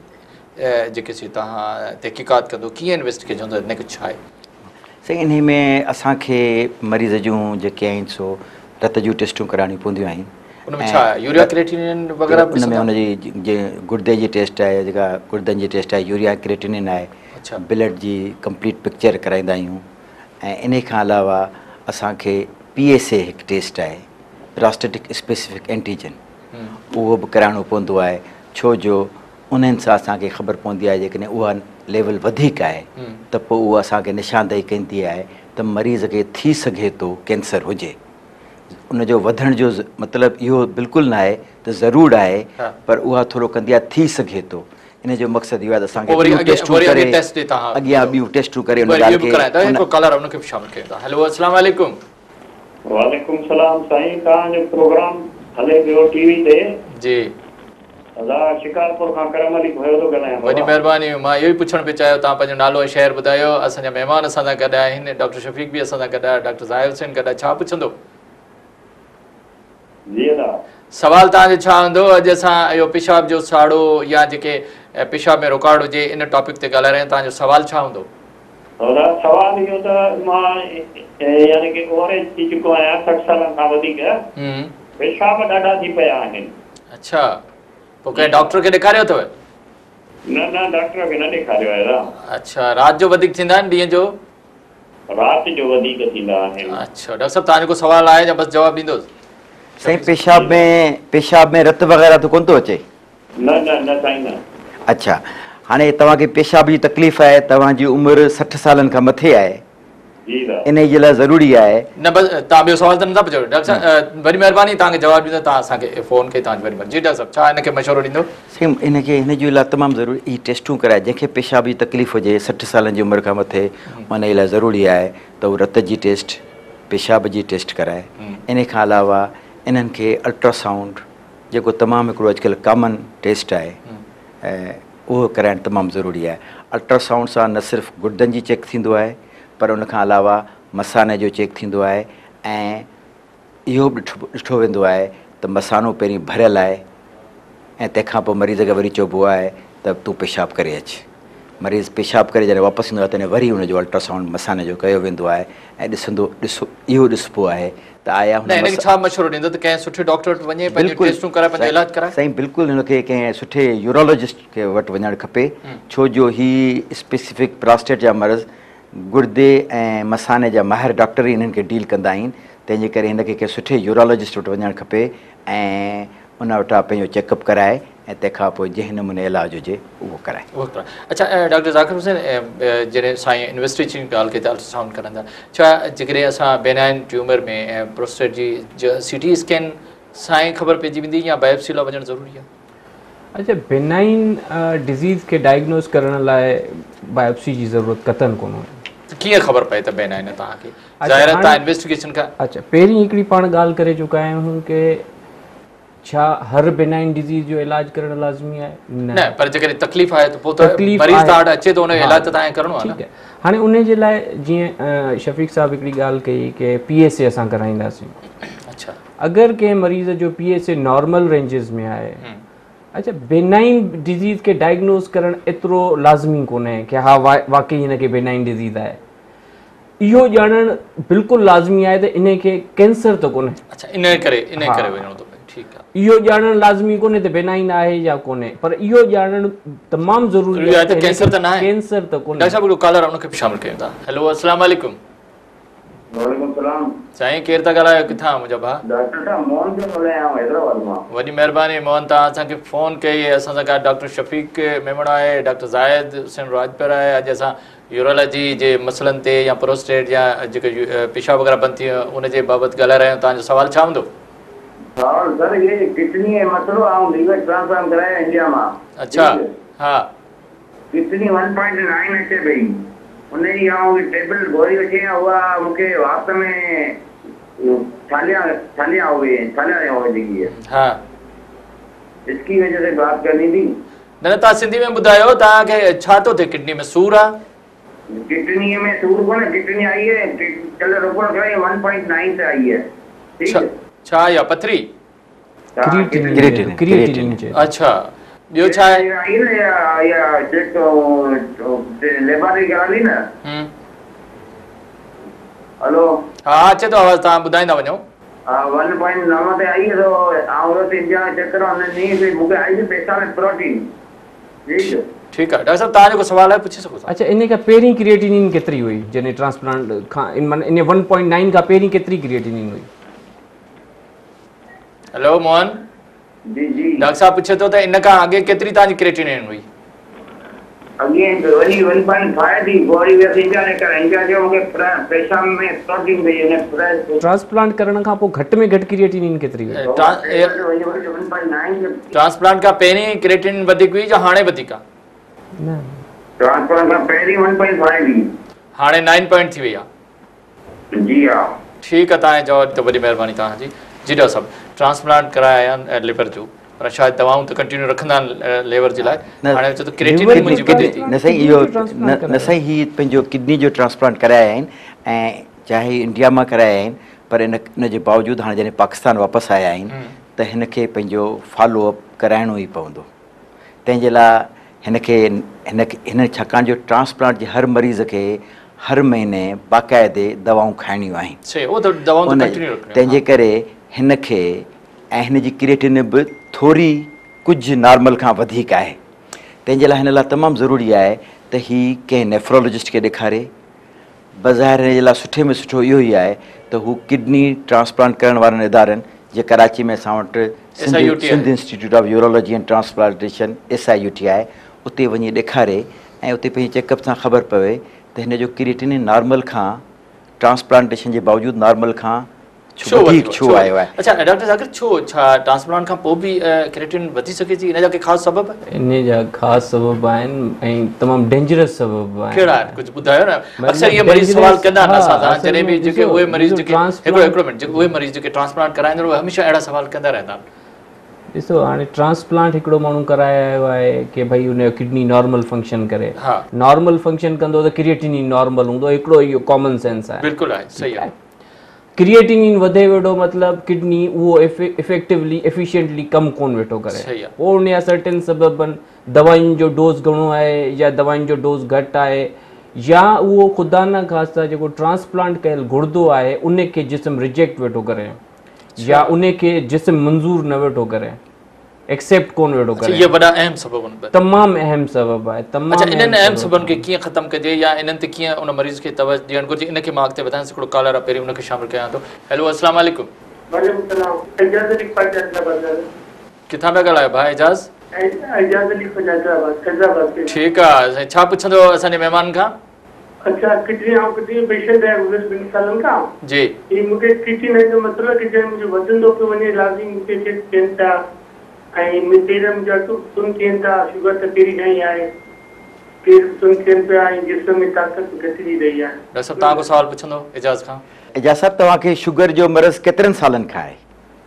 جيڪي سي توهان تحقيقات ڪندو ڪيئن انويسٽيگيشن هوندو هن کي ڇا آهي؟ سائين انهي ۾ اسان کي مريض جون جيڪي آهن سو رت جون ٽيسٽون ڪرائڻيون پونديون آهن. ان ۾ ڇا يوريا ڪريٽينين وغيره به ان ۾ ان جي جي گردي جي ٽيسٽ آهي جيڪا گردن جي ٽيسٽ آهي يوريا ڪريٽينين آهي بلڊ جي ڪمپليٽ پڪچر ڪرائيندا آهيون ۽ انهي کان علاوه اسان کي پي ايس اي هڪ ٽيسٽ آهي پراسٽيٽڪ اسپيسفڪ اينٽيجن اهو به ڪرائڻو پوندو آهي ڇو جو انهن سان اسان کي خبر پوندي آهي جيڪڏهن اها ليول وڌيڪ آهي ته پوء اهو اسان کي نشاندهي ڪندي آهي ته مريض کي ٿي سگهي ٿو ڪينسر هجي. ان جو وڌڻ جو مطلب اهو بلڪل ناهي ته ضرور آهي پر اها ٿورو ڪندي آهي ٿي سگهي ٿو. ان جو مقصد اهو آهي ته اسان کي ٻيون ٽيسٽون ڪري اڳيان ٻيون ٽيسٽون ڪري ان ڳالهه کي هيلو السلام عليڪم. وعليڪم السلام سائين توهان جو پروگرام هلي پيو ٽي وي تي. جي. ادا شڪارپور کان ڪرم علي ڀيو ٿو ڳالهايان بابا. وڏي مهرباني مان اهو ئي پڇڻ پئي چاهيو توهان پنهنجو نالو ۽ شهر ٻڌايو اسان جا مهمان اسان سان گڏ آهن ڊاڪٽر شفيق به اسان سان گڏ آهي ڊاڪٽر زاهد حسين گڏ آهي ڇا پڇندو. جي ادا. سوال توهان جو ڇا هوندو اڄ اسان اهو پيشاب جو ساڙو يا جيڪي پيشاب ۾ رڪاوٽ هجي ان ٽاپڪ تي ڳالهائي رهيا آهيون توهان جو سوال ڇا هوندو. ادا سوال اهو ته مان يعني ڪي اوور ايج ٿي چڪو آهيان 60 سالن کان وڌيڪ پيشاب ڏاڍا ٿي پيا آهن. اڇا پوء ڪنهن ڊاڪٽر کي ڏيکاريو اٿو؟ نه نه ڊاڪٽر کي نه ڏيکاريو آهي ادا. اڇا رات جو وڌيڪ ٿيندا آهن ڏينهن جو؟ رات جو وڌيڪ ٿيندا آهن. اڇا ڊاڪٽر صاحب توهان جو ڪو سوال آهي يا بس جواب ڏيندوس؟ سائين پيشاب ۾ پيشاب ۾ رت وغيره ته ڪونه ٿو اچي؟ نه نه نه سائين نه. اڇا هاڻي توهان کي پيشاب جي تڪليف آهي توهان جي عمر 60 سالن کان مٿي آهي جي دا. انهي جي لاء ضروري آهي. نه بس توهان ٻيو سوال ته نٿا پڇو ڊاڪٽر صاحب وڏي مهرباني توهان کي جواب ڏيندو توهان اسان کي فون ڪئي توهان جي وڏي مهرباني جي ڊاڪٽر صاحب ڇا هن کي مشورو ڏيندو. سائين هن کي هن جي لاء تمام ضروري هي ٽيسٽون ڪرائي جنهن کي پيشاب جي تڪليف هجي 60 سالن جي عمر کان مٿي انهي لاء ضروري آهي ته هو رت جي ٽيسٽ پيشاب جي ٽيسٽ ڪرائي انهي کان علاوه انهن کي الٽراسائونڊ جيڪو تمام هڪڙو اڄڪلهه ڪامن ٽيسٽ آهي اهو ڪرائڻ تمام ضروري آهي. الٽراسائونڊ سان نه صرف گردن جي چيڪ ٿيندو آهي پر ان کان علاوه مثاني جو چيڪ ٿيندو آهي ۽ اهو به ڏٺو ويندو آهي ته مثانو پهرين ڀريل آهي ۽ تنهن کان پوء مريض کي وري چئبو آهي ته تون پيشاب ڪري اچ. مريض پيشاب ڪري جڏهن واپس ايندو آهي تڏهن وري ان جو الٽراسائونڊ مثاني جو ڪيو ويندو آهي ۽ ڏسندو ڏسو اهو ڏسبو آهي ته آيا هن نه هن کي ڇا مشورو ڏيندو ته ڪنهن سٺي ڊاڪٽر وٽ وڃي پنهنجون ٽيسٽون ڪرائي پنهنجو علاج ڪرائي؟ سائين بلڪل هن کي ڪنهن سٺي يورولاجسٽ کي وٽ وڃڻ کپي ڇو جو هي اسپيسفڪ پراسٽيٽ جا مرض گردي ۽ مثاني جا ماهر ڊاڪٽر ئي انهن کي ڊيل ڪندا آهن تنهن جي ڪري هن کي ڪنهن سٺي يورولاجسٽ وٽ وڃڻ کپي ۽ ان وٽان پنهنجو چيڪ اپ ڪرائي ۽ تنهن کان پوء جنهن نموني علاج هجي اهو ڪرائي. اهو ڪرائي. اڇا ڊاڪٽر ذاڪر حسين جڏهن سائين انويسٽيگيشن جي ڳالهه ڪئي ته الٽراسائونڊ ڪرن ٿا ڇا جيڪڏهن اسان بينائن ٽيومر ۾ پروسٽيٽ جي سي ٽي اسڪين سان ئي خبر پئجي ويندي يا بايوپسي لاء وڃڻ ضروري آهي؟ اڇا بينائن ڊزيز کي ڊائگنوز ڪرڻ لاء بايوپسي جي ضرورت قطعن ڪونه هوندي. ته ڪيئن خبر پئي ته بينائن آهي توهان کي ظاهر آهي توهان انويسٽيگيشن کان. اڇا پهرين هڪڙي پاڻ ڳالهه ڪري چڪا آهيون ڪي ڇا هر بينائن ڊزيز جو علاج ڪرڻ لازمي آهي؟ نه. نه پر جيڪڏهن تڪليف آهي ته پوء ته مريض توهان وٽ اچي ٿو ان جو علاج ته توهان کي ڪرڻو آهي نه. ٺيڪ آهي هاڻي ان جي لاء جيئن شفيق صاحب هڪڙي ڳالهه ڪئي ڪي پي ايس اي اسان ڪرائينداسين. اڇا. اگر ڪنهن مريض جو P S A normal ranges ۾ آهي اڇا بينائن ڊزيز کي ڊائگنوز ڪرڻ ايترو لازمي ڪونهي ڪي ها واقعي هن کي بينائن ڊزيز آهي. اهو ڄاڻڻ بلڪل لازمي آهي ته انهي کي ڪينسر ته ڪونهي. اڇا انهي ڪري انهي ڪري وڃڻو ٿو پئي ٺيڪ آهي. اهو ڄاڻڻ لازمي ڪونهي ته بينائن آهي يا ڪونهي پر اهو ڄاڻڻ تمام ضروري آهي ته ڪينسر ته ناهي. ڪينسر ته ڪونهي. ڊاڪٽر صاحب هڪڙو ڪالر ان کي به شامل ڪيون ٿا. هيلو السلام عليڪم. وعليڪم السلام. سائين ڪير ٿا ڳالهايو ڪٿان منهنجا ڀاء. ڊاڪٽر صاحب موهن پيو ڳالهايان حيدرآباد مان. وڏي مهرباني موهن توهان اسان کي فون ڪئي اسان سان گڏ ڊاڪٽر شفيق ميمڻ آهي ڊاڪٽر زاهد حسين راڄپر آهي اڄ اسان يورولاجي جي مسئلن تي يا پروسٽيٽ يا جيڪي پيشاب وغيره بند ٿي ويو ان جي بابت ڳالهائي رهيا آهيون توهان جو سوال ڇا هوندو؟ سوال سر هي ڪڊني جو مسئلو آئون ليور ٽرانسپلانٽ ڪرايو انڊيا مان اڇا ها ڪڊني 1.9 اچي پئي. ان جي آئون ٽيبليٽ گوري وٺي آيان اها مون کي وات ۾ ڇاليا ڇاليا هو گئي ڇاليا هو گئي هي. ها. اسڪي وجه سي بات ڪرني ٿي. نه نه توهان سنڌي ۾ ٻڌايو توهان کي ڇا ٿو ٿئي ڪڊني ۾ سور آ؟ ڪڊني ۾ سور ڪونهي ڪڊني آئي هي ڪل رپورٽ ڪرائي 1.9 تي آئي هي ٺيڪ. ڇا آئي آ پٿري؟ ڪريٽنين ڪريٽنين چئي اڇا ٻيو ڇا آهي؟ آئي نه يا ليبارٽري ڪرا لي نه. هلو. ها ها اچي ٿو آواز توهان ٻڌائيندا وڃو. ها 1.9 تي آئي تو آئون ويس انڊيا ۾ چيڪ ڪرائڻ هن ني مون کي آئي ٿي پيشاب ۾ پروٽين. ٺيڪ ٺيڪ آهي ڊاڪٽر صاحب توهان جو ڪو سوال آهي پڇي سگهو ٿا. اڇا انهي کان پهرين ڪريٽينين ڪيتري هئي جڏهن ٽرانسپلانٽ کان معنيٰ انهي 1.9 کان پهرين ڪيتري ڪريٽينين هئي؟ هلو موهن. جي جي. ڊاڪٽر صاحب پڇي ٿو ته ان کان اڳي ڪيتري توهان جي ڪريٽينين هئي؟ اڳي وري 1.5 ٿي پوء وري ويس انڊيا ۾ ڪرائڻ انڊيا چيو مونکي پيشاب ۾ پروٽين پئي وڃي فريش. ٽرانسپلانٽ ڪرڻ کان پوء گهٽ ۾ گهٽ ڪريٽينين ڪيتري هئي؟ ٽرانسپلانٽ کان پهرين ڪريٽينين وڌيڪ هئي يا هاڻي وڌيڪ آ؟ نه. ٽرانسپلانٽ کان پهرين 1.5 هئي. هاڻي 9 پوائنٽ ٿي وئي آ. جي ها. ٺيڪ آ توهان جي جواب ته وڏي مهرباني توهان جي. جي ڊاڪٽر صاحب ٽرانسپلانٽ ڪرايا آهن ليور جو پر شايد دوائون ته ڪنٽينيو رکندا آهن ليور جي لاء هاڻي چئي ٿو ڪريٽينين منهنجي وڌي ٿي. نه سائين اهو نه سائين هي پنهنجو ڪڊني جو ٽرانسپلانٽ ڪرايا آهن ۽ چاهي انڊيا مان ڪرايا آهن پر ان ان جي باوجود هاڻي جڏهن پاڪستان واپس آيا آهن ته هن کي پنهنجو فالو اپ ڪرائڻو ئي پوندو تنهن جي لاء هن کي هن هن ڇاڪاڻ جو ٽرانسپلانٽ جي هر مريض کي هر مهيني باقاعدي دوائون کائڻيون آهن تنهن جي ڪري هن کي ۽ هن جي ڪريٽين به ٿوري ڪجهه نارمل کان وڌيڪ آهي تنهن جي لاء هن لاء تمام ضروري آهي ته هي ڪنهن نيفرولاجسٽ کي ڏيکاري بظاهر هن جي لاء سٺي ۾ سٺو اهو ئي آهي ته هو ڪڊني ٽرانسپلانٽ ڪرڻ وارن ادارن جيئن ڪراچي ۾ اسان وٽ Sindh institute of urology and transplantation, S I U T, آهي اتي وڃي ڏيکاري ۽ اتي پنهنجي چيڪ اپ سان خبر پوي ته هن جو ڪريٽينين نارمل کان ٽرانسپلانٽيشن جي باوجود نارمل کان ڇو وڌيڪ ڇو آيو آهي. اڇا ڊاڪٽر ذاڪر ڇو ڇا ٽرانسپلانٽ کان پوء به ڪريٽينين وڌي سگهي ٿي ان جا ڪي خاص سبب؟ ان جا خاص سبب آهن ۽ تمام ڊينجرس سبب به آهن. ڪهڙا آهن ڪجهه ٻڌايو نه اڪثر اهي مريض سوال ڪندا آهن اسان سان جڏهن به جيڪي اهي مريض جيڪي هڪڙو هڪڙو منٽ جيڪي اهي مريض جيڪي ٽرانسپلانٽ ڪرائيندا آهن اهي هميشه اهڙا سوال ڪندا رهندا آهن. ڏسو هاڻي ٽرانسپلانٽ هڪڙو ماڻهو ڪرائي آيو آهي ڪي ڀئي ان جو ڪڊني نارمل فنڪشن ڪري نارمل فنڪشن ڪندو ته ڪريٽينين نارمل هوندو هڪڙو اهو ڪامن سينس آهي. بلڪل آهي صحيح آهي. ڪريئٽينين وڌي ويٺو مطلب ڪڊني اهو افيڪٽولي افيشنٽلي ڪم ڪون ويٺو ڪري پوء ان جا سرٽن سبب آهن دوائن جو ڊوز گهڻو آهي يا دوائن جو ڊوز گهٽ آهي يا اهو خدا نه خواسته جيڪو ٽرانسپلانٽ ڪيل گڙدو آهي ان کي جسم ريجيڪٽ ويٺو ڪري يا ان کي جسم منظور نه ويٺو ڪري. ايڪسيپٽ ڪون ويٺو ڪري. اڇا اهي وڏا اهم سبب آهن. تمام اهم سبب آهي تمام اڇا انهن اهم سببن کي ڪيئن ختم ڪجي يا انهن تي ڪيئن ان مريض کي توجه ڏيڻ گهرجي ان کي مان اڳتي وڌايان هڪڙو ڪالر آهي پهرين ان کي شامل ڪيان ٿو هيلو السلام عليڪم. وعليڪم السلام اعجاز علي خواجه حيدرآباد ڳالهايان. ڪٿان پيا ڳالهايو ڀاء اعجاز؟ اعجاز علي خواجه حيدرآباد فيض آباد. ٺيڪ آهي سائين ڇا پڇندو اسان جي مهمانن کان؟ اڇا ڪڊني آئون ڪڊني پيشنٽ آهيان گذريل ٻن سالن کان. جي. هي مون کي ڪريٽينين جو مسئلو آهي ڪي منهنجو وڌندو پيو وڃي لازمي مون کي چيڪ ٿين ٿا ۽ پير منهنجا سن ٿين ٿا شگر ته پهرين کان ئي آهي پير به سن ٿين پيا ۽ جسم ۾ طاقت گهٽجي رهي آهي. ڊاڪٽر صاحب توهان ڪو سوال پڇندو اعجاز کان. اعجاز صاحب توهان کي شگر جو مرض ڪيترن سالن کان آهي؟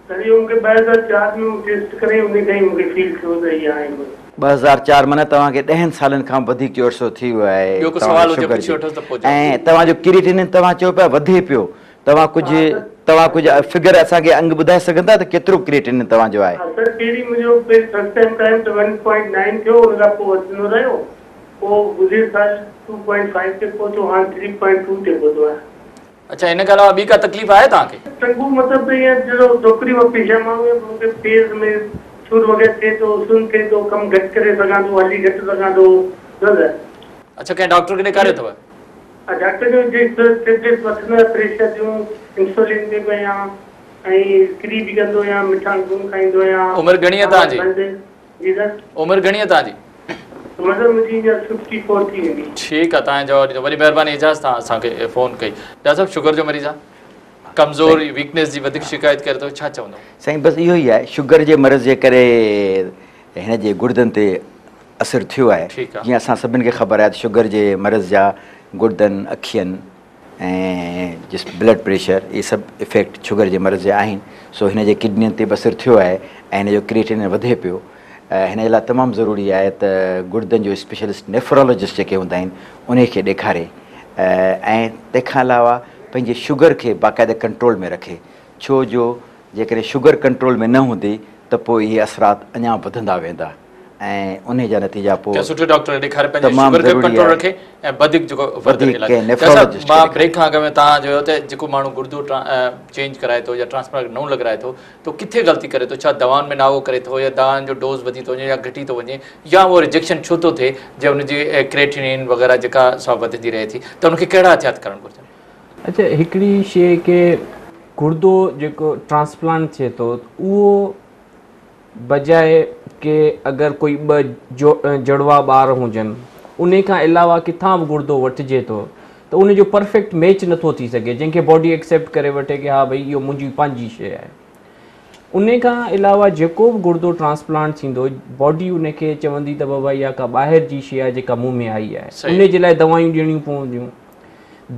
سر اهو مونکي 2004 ۾ مون ٽيسٽ ڪرائي انهي کان ئي مونکي فيل ٿيو ته هي آهي بس. 2004 معنيٰ توهان کي ڏهن سالن کان به وڌيڪ جو عرصو ٿي ويو آهي ٻيو ڪو توهان سوال کي هجي شگر پڇي جي وٺوس ته پوء جواب. ۽ توهان جو ڪريٽينين توهان چئو پيا وڌي پيو توهان ڪجهه توهان ڪجهه فگر اسان کي انگ ٻڌائي سگهندا ته ڪيترو ڪريٽينين توهان جو آهي؟ ها سر پهرين منهنجو فرسٽ ٽائيم ڪرايم ته ون پوائنٽ نائين ٿيو ان کان پوء وڌندو رهيو پوء گذريل سال ٽو پوائنٽ فائيو تي پهتو هاڻ ٿري پوائنٽ ٽو تي پهتو آهي. اڇا ان کان علاوه ٻي ڪا تڪليف آهي توهان کي؟ ٽنگون مطلب ته ائين جهڙو ڇوڪري مان پيشا مان هئم مون کي پير ۾ سور وغيره ٿئي ٿو سن ٿئي ٿو ڪم گهٽ ڪري سگهان ٿو هلي گهٽ سگهان ٿو دادا. اڇا ڪنهن ڊاڪٽر کي ڏيکاريو اٿو؟ ها ڊاڪٽر جو جي ٽيبليٽس وٺندو آهيان پريشر جون انسولين تي به آهيان ۽ ڪري به ڪندو آهيان مٺاڻ ڪونه کائيندو آهيان. عمر گهڻي آهي توهان جي؟ جي سر. عمر گهڻي آهي توهان جي؟ عمر منهنجي هينئر ففٽي فور ٿي ويندي. ٺيڪ آهي توهان جواب ڏنو وڏي مهرباني اعجاز توهان اسان کي فون ڪئي. ڊاڪٽر صاحب شگر جو مريض آهي ڪمزوري ويڪنيس جي وڌيڪ شڪايت ڪري ٿو ڇا چوندو؟ سائين بس اهو ئي آهي شگر جي مرض جي ڪري هن جي گڙدن تي اثر ٿيو آهي جيئن اسان سڀن کي خبر آهي ته شگر جي مرض جا گڙدن، اکين ۽ جس بلڊ پريشر اهي سڀ افيڪٽ شگر جي مرض جا آهن سو هن جي ڪڊنين تي به اثر ٿيو آهي ۽ هن جو ڪريٽينين وڌي پيو هن جي لاء تمام ضروري آهي ته گڙدن جو اسپيشلسٽ نيفرولاجسٽ جيڪي هوندا آهن انهي کي ڏيکاري ۽ تنهن کان علاوه پنهنجي شگر کي باقاعده ڪنٽرول ۾ رکي ڇو جو جيڪڏهن شگر ڪنٽرول ۾ نه هوندي ته پوء اهي اثرات اڃا وڌندا ويندا ۽ انهي جا نتيجا پوء ڪنهن سٺي ڊاڪٽر کي ڏيکاري پنهنجي تمام شگر کي به ضروري ڪنٽرول آهي رکي ۽ وڌيڪ جيڪو فردر وڌيڪ علاج ڪنهن ڊاڪٽر صاحب نيفرولاجسٽ کي مان ڏيکاري. بريڪ کان اڳ ۾ توهان چيو ته جيڪو ماڻهو گردو چينج ڪرائي ٿو يا ٽرانسپلانٽ نئون لڳرائي ٿو ته ڪٿي غلطي ڪري ٿو ڇا دوائن ۾ ناغو ڪري ٿو يا دوائن جو ڊوز وڌي ٿو وڃي يا گهٽي ٿو وڃي يا اهو ريجيڪشن ڇو ٿو ٿئي جي ان جي ڪريٽينين وغيره جيڪا سا وڌندي رهي ٿي ته ان کي ڪهڙا احتياط ڪرڻ گهرجن. اڇا هڪڙي شيء ڪي گردو جيڪو ٽرانسپلانٽ ٿئي ٿو اهو بجاء ڪي اگر ڪوئي ٻه جڙوا ٻار هجن انهي کان علاوه ڪٿان به گردو وٺجي ٿو ته ان جو پرفيڪٽ ميچ نٿو ٿي سگهي جنهن کي باڊي ايڪسيپٽ ڪري وٺي ڪي ها ڀئي اهو منهنجي پنهنجي شيء آهي انهي کان علاوه جيڪو به گردو ٽرانسپلانٽ ٿيندو باڊي ان کي چوندي ته بابا اها ڪا ٻاهر جي شيء آهي جيڪا مون ۾ آئي آهي انهي جي لاء دوائيون ڏيڻيون پونديون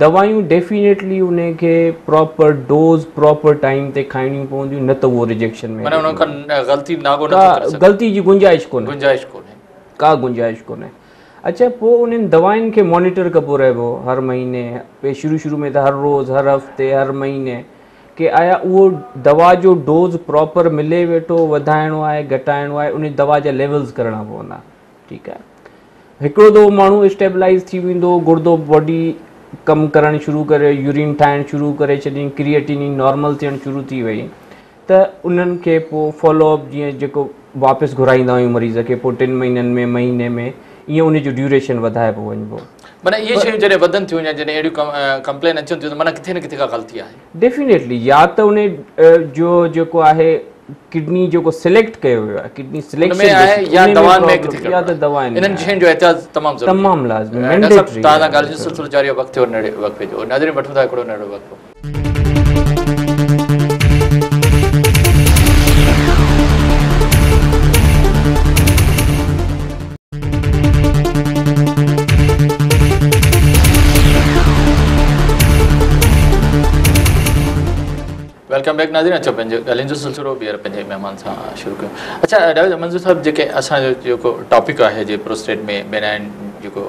دوائيون ڊيفينيٽلي انهي کي پراپر ڊوز پراپر ٽائيم تي کائڻيون پونديون نه ته اهو ريجيڪشن ۾ معنيٰ انهن کان غلطي ناغو نٿو ڪري سگهي. غلطي جي گنجائش ڪونهي. گنجائش ڪونهي. ڪا گنجائش ڪونهي. اڇا پوء انهن دوائن کي مانيٽر ڪبو رهبو هر مهيني شروع شروع ۾ ته هر روز هر هفتي هر مهيني ڪي آيا اهو دوا جو ڊوز پراپر ملي ويٺو وڌائڻو آهي گهٽائڻو آهي انهي دوا جا ليولز ڪرڻا پوندا. ٺيڪ آهي هڪڙو دفعو ماڻهو اسٽيبلائز ٿي ويندو گردو باڊي ڪم ڪرڻ شروع ڪري يورين ٺاهڻ شروع ڪري ڇڏين ڪريئٽينين نارمل ٿيڻ شروع ٿي وئي ته انهن کي پوء فالو اپ جيئن جيڪو واپس گهرائيندا آهيون مريض کي پوء ٽن مهينن ۾ مهيني ۾ ائين ان جو ڊيوريشن وڌائبو وڃبو. معنيٰ اهي شيون جڏهن وڌن ٿيون يا جڏهن اهڙيون ڪمپلين اچن ٿيون ته معنيٰ ڪٿي نه ڪٿي ڪا غلطي آهي. ڊيفينيٽلي يا ته ان جو جيڪو آهي ڪڊني جيڪو سليڪٽ ڪيو ويو آهي ڪڊني سليڪشن ۾ آهي يا دوائن ۾ ڪٿي يا ته دوائن انهن شين جو احتياط تمام ضروري تمام لازمي مينڊيٽري. توهان سان ڳالهين جو سلسلو جاري آهي وقت ٿيو ننڍڙي وقفي جو ناظرين وٺون ٿا هڪڙو ننڍڙو وقفو. Welcome back ناظرين اچو پنهنجو ڳالهين جو سلسلو ٻيهر پنهنجي مهمان سان شروع ڪيون اڇا ڊاڪٽر منظور صاحب جيڪي اسان جو جيڪو ٽاپڪ آهي جي پروسٽيٽ ۾ بينائن جيڪو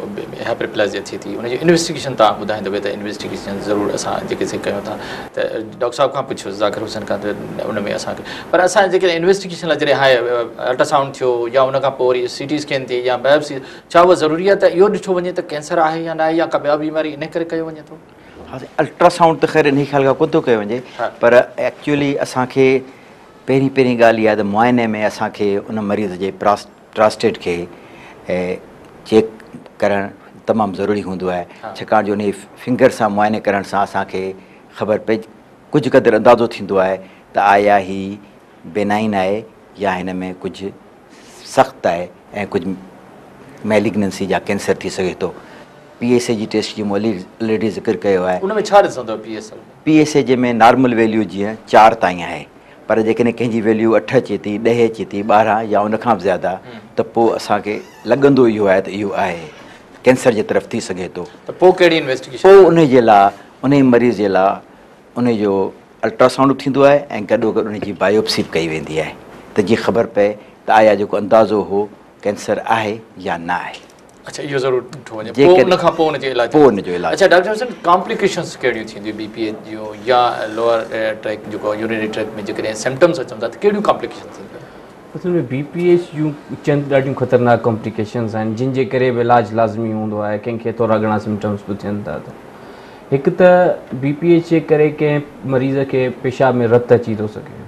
هائپرپلازيا ٿئي ٿي ان جي انويسٽيگيشن توهان ٻڌائيندو پئي ته انويسٽيگيشن ضرور اسان جيڪي سي ڪيون ٿا ته ڊاڪٽر صاحب کان پڇيو ذاڪر حسين کان ته ان ۾ اسان کي پر اسان جيڪڏهن انويسٽيگيشن لاء جڏهن هاء الٽراسائونڊ ٿيو يا ان کان پوء وري سي ٽي اسڪين ٿي يا بايوپسي ڇا اها ضروري آهي ته اهو ڏٺو وڃي ته ڪينسر آهي يا نه آهي يا ڪا ٻيا بيماري ان ڪري ڪيو وڃي ٿو؟ ها سائين الٽراسائونڊ ته خير انهي خيال کان ڪونه ٿو ڪيو وڃي پر ايڪچوئلي اسان کي پهرين پهرين ڳالهه اها آهي ته معائني ۾ اسان کي ان مريض جي پراسٽيٽ کي چيڪ ڪرڻ تمام ضروري هوندو آهي ڇاڪاڻ جو انهي فنگر سان معائني ڪرڻ سان اسان کي خبر پئي ڪجهه قدر اندازو ٿيندو آهي ته آيا هي بينائن آهي يا هن ۾ ڪجهه سخت آهي ۽ ڪجهه ميلگننسي يا ڪينسر ٿي سگهي ٿو. پي ايس اي جي ٽيسٽ جو مون الريڊي ذڪر ڪيو آهي. ان ۾ ڇا ڏسندو P S A? P S A جي ۾ نارمل ويليو جيئن چار تائين آهي پر جيڪڏهن ڪنهن جي ويليو اٺ اچي ٿي، ڏهه اچي ٿي، 12 يا ان کان به زياده ته پوء اسان کي لڳندو اهو آهي ته اهو آهي ڪينسر جي طرف ٿي سگهي ٿو. ته پوء ڪهڙي انويسٽيگيشن؟ پوء انهي جي لاء انهي مريض جي لاء انهي جو الٽراسائونڊ به ٿيندو آهي ۽ گڏوگڏ ان جي بايوپسي به ڪئي ويندي آهي ته جيئن خبر پئي ته آيا جيڪو اندازو هو ڪينسر آهي يا نه آهي. اڇا اهو ضرور ڏٺو وڃي پوء ان کان پوء ان جو علاج پوء ان جو علاج. اڇا ڊاڪٽر حسين ڪامپليڪيشنس ڪهڙيون ٿينديون بي پي ايڇ جون يا لوئر ٽريڪ جيڪو يورينري ٽريڪ ۾ جيڪڏهن سمپٽمس اچن ٿا ته ڪهڙيون ڪامپليڪيشن ٿينديون؟ اصل ۾ بي پي ايڇ جون چند ڏاڍيون خطرناڪ ڪامپليڪيشنز آهن جن جي ڪري به علاج لازمي هوندو آهي ڪنهن کي ٿورا گهڻا سمپٽمس به ٿين ٿا ته هڪ ته بي پي ايڇ جي ڪري ڪنهن مريض کي پيشاب ۾ رت اچي ٿو سگهي.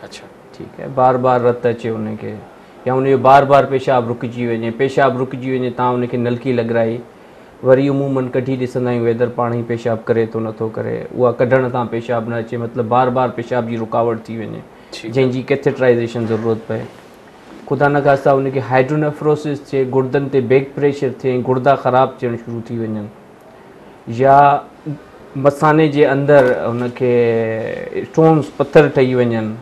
اڇا. ٺيڪ آهي بار بار رت اچي ان کي يا ان جو بار بار پيشاب رڪجي وڃي پيشاب رڪجي وڃي تان ان کي نلڪي لڳرائي وري عمومن ڪڍي ڏسندا آهيون ويدر پاڻ ئي پيشاب ڪري ٿو نٿو ڪري اها ڪڍڻ تان پيشاب نه اچي مطلب بار بار پيشاب جي رڪاوٽ ٿي وڃي جنهن جي ڪيٿيٽرائيزيشن ضرورت پئي خدا نخواسته ان کي هائيڊرونيفروسس ٿئي گردن تي بيڪ پريشر ٿئي ۽ گردا خراب ٿيڻ شروع ٿي وڃن يا مثاني جي اندر ان کي اسٽونز پٿر ٺهي وڃن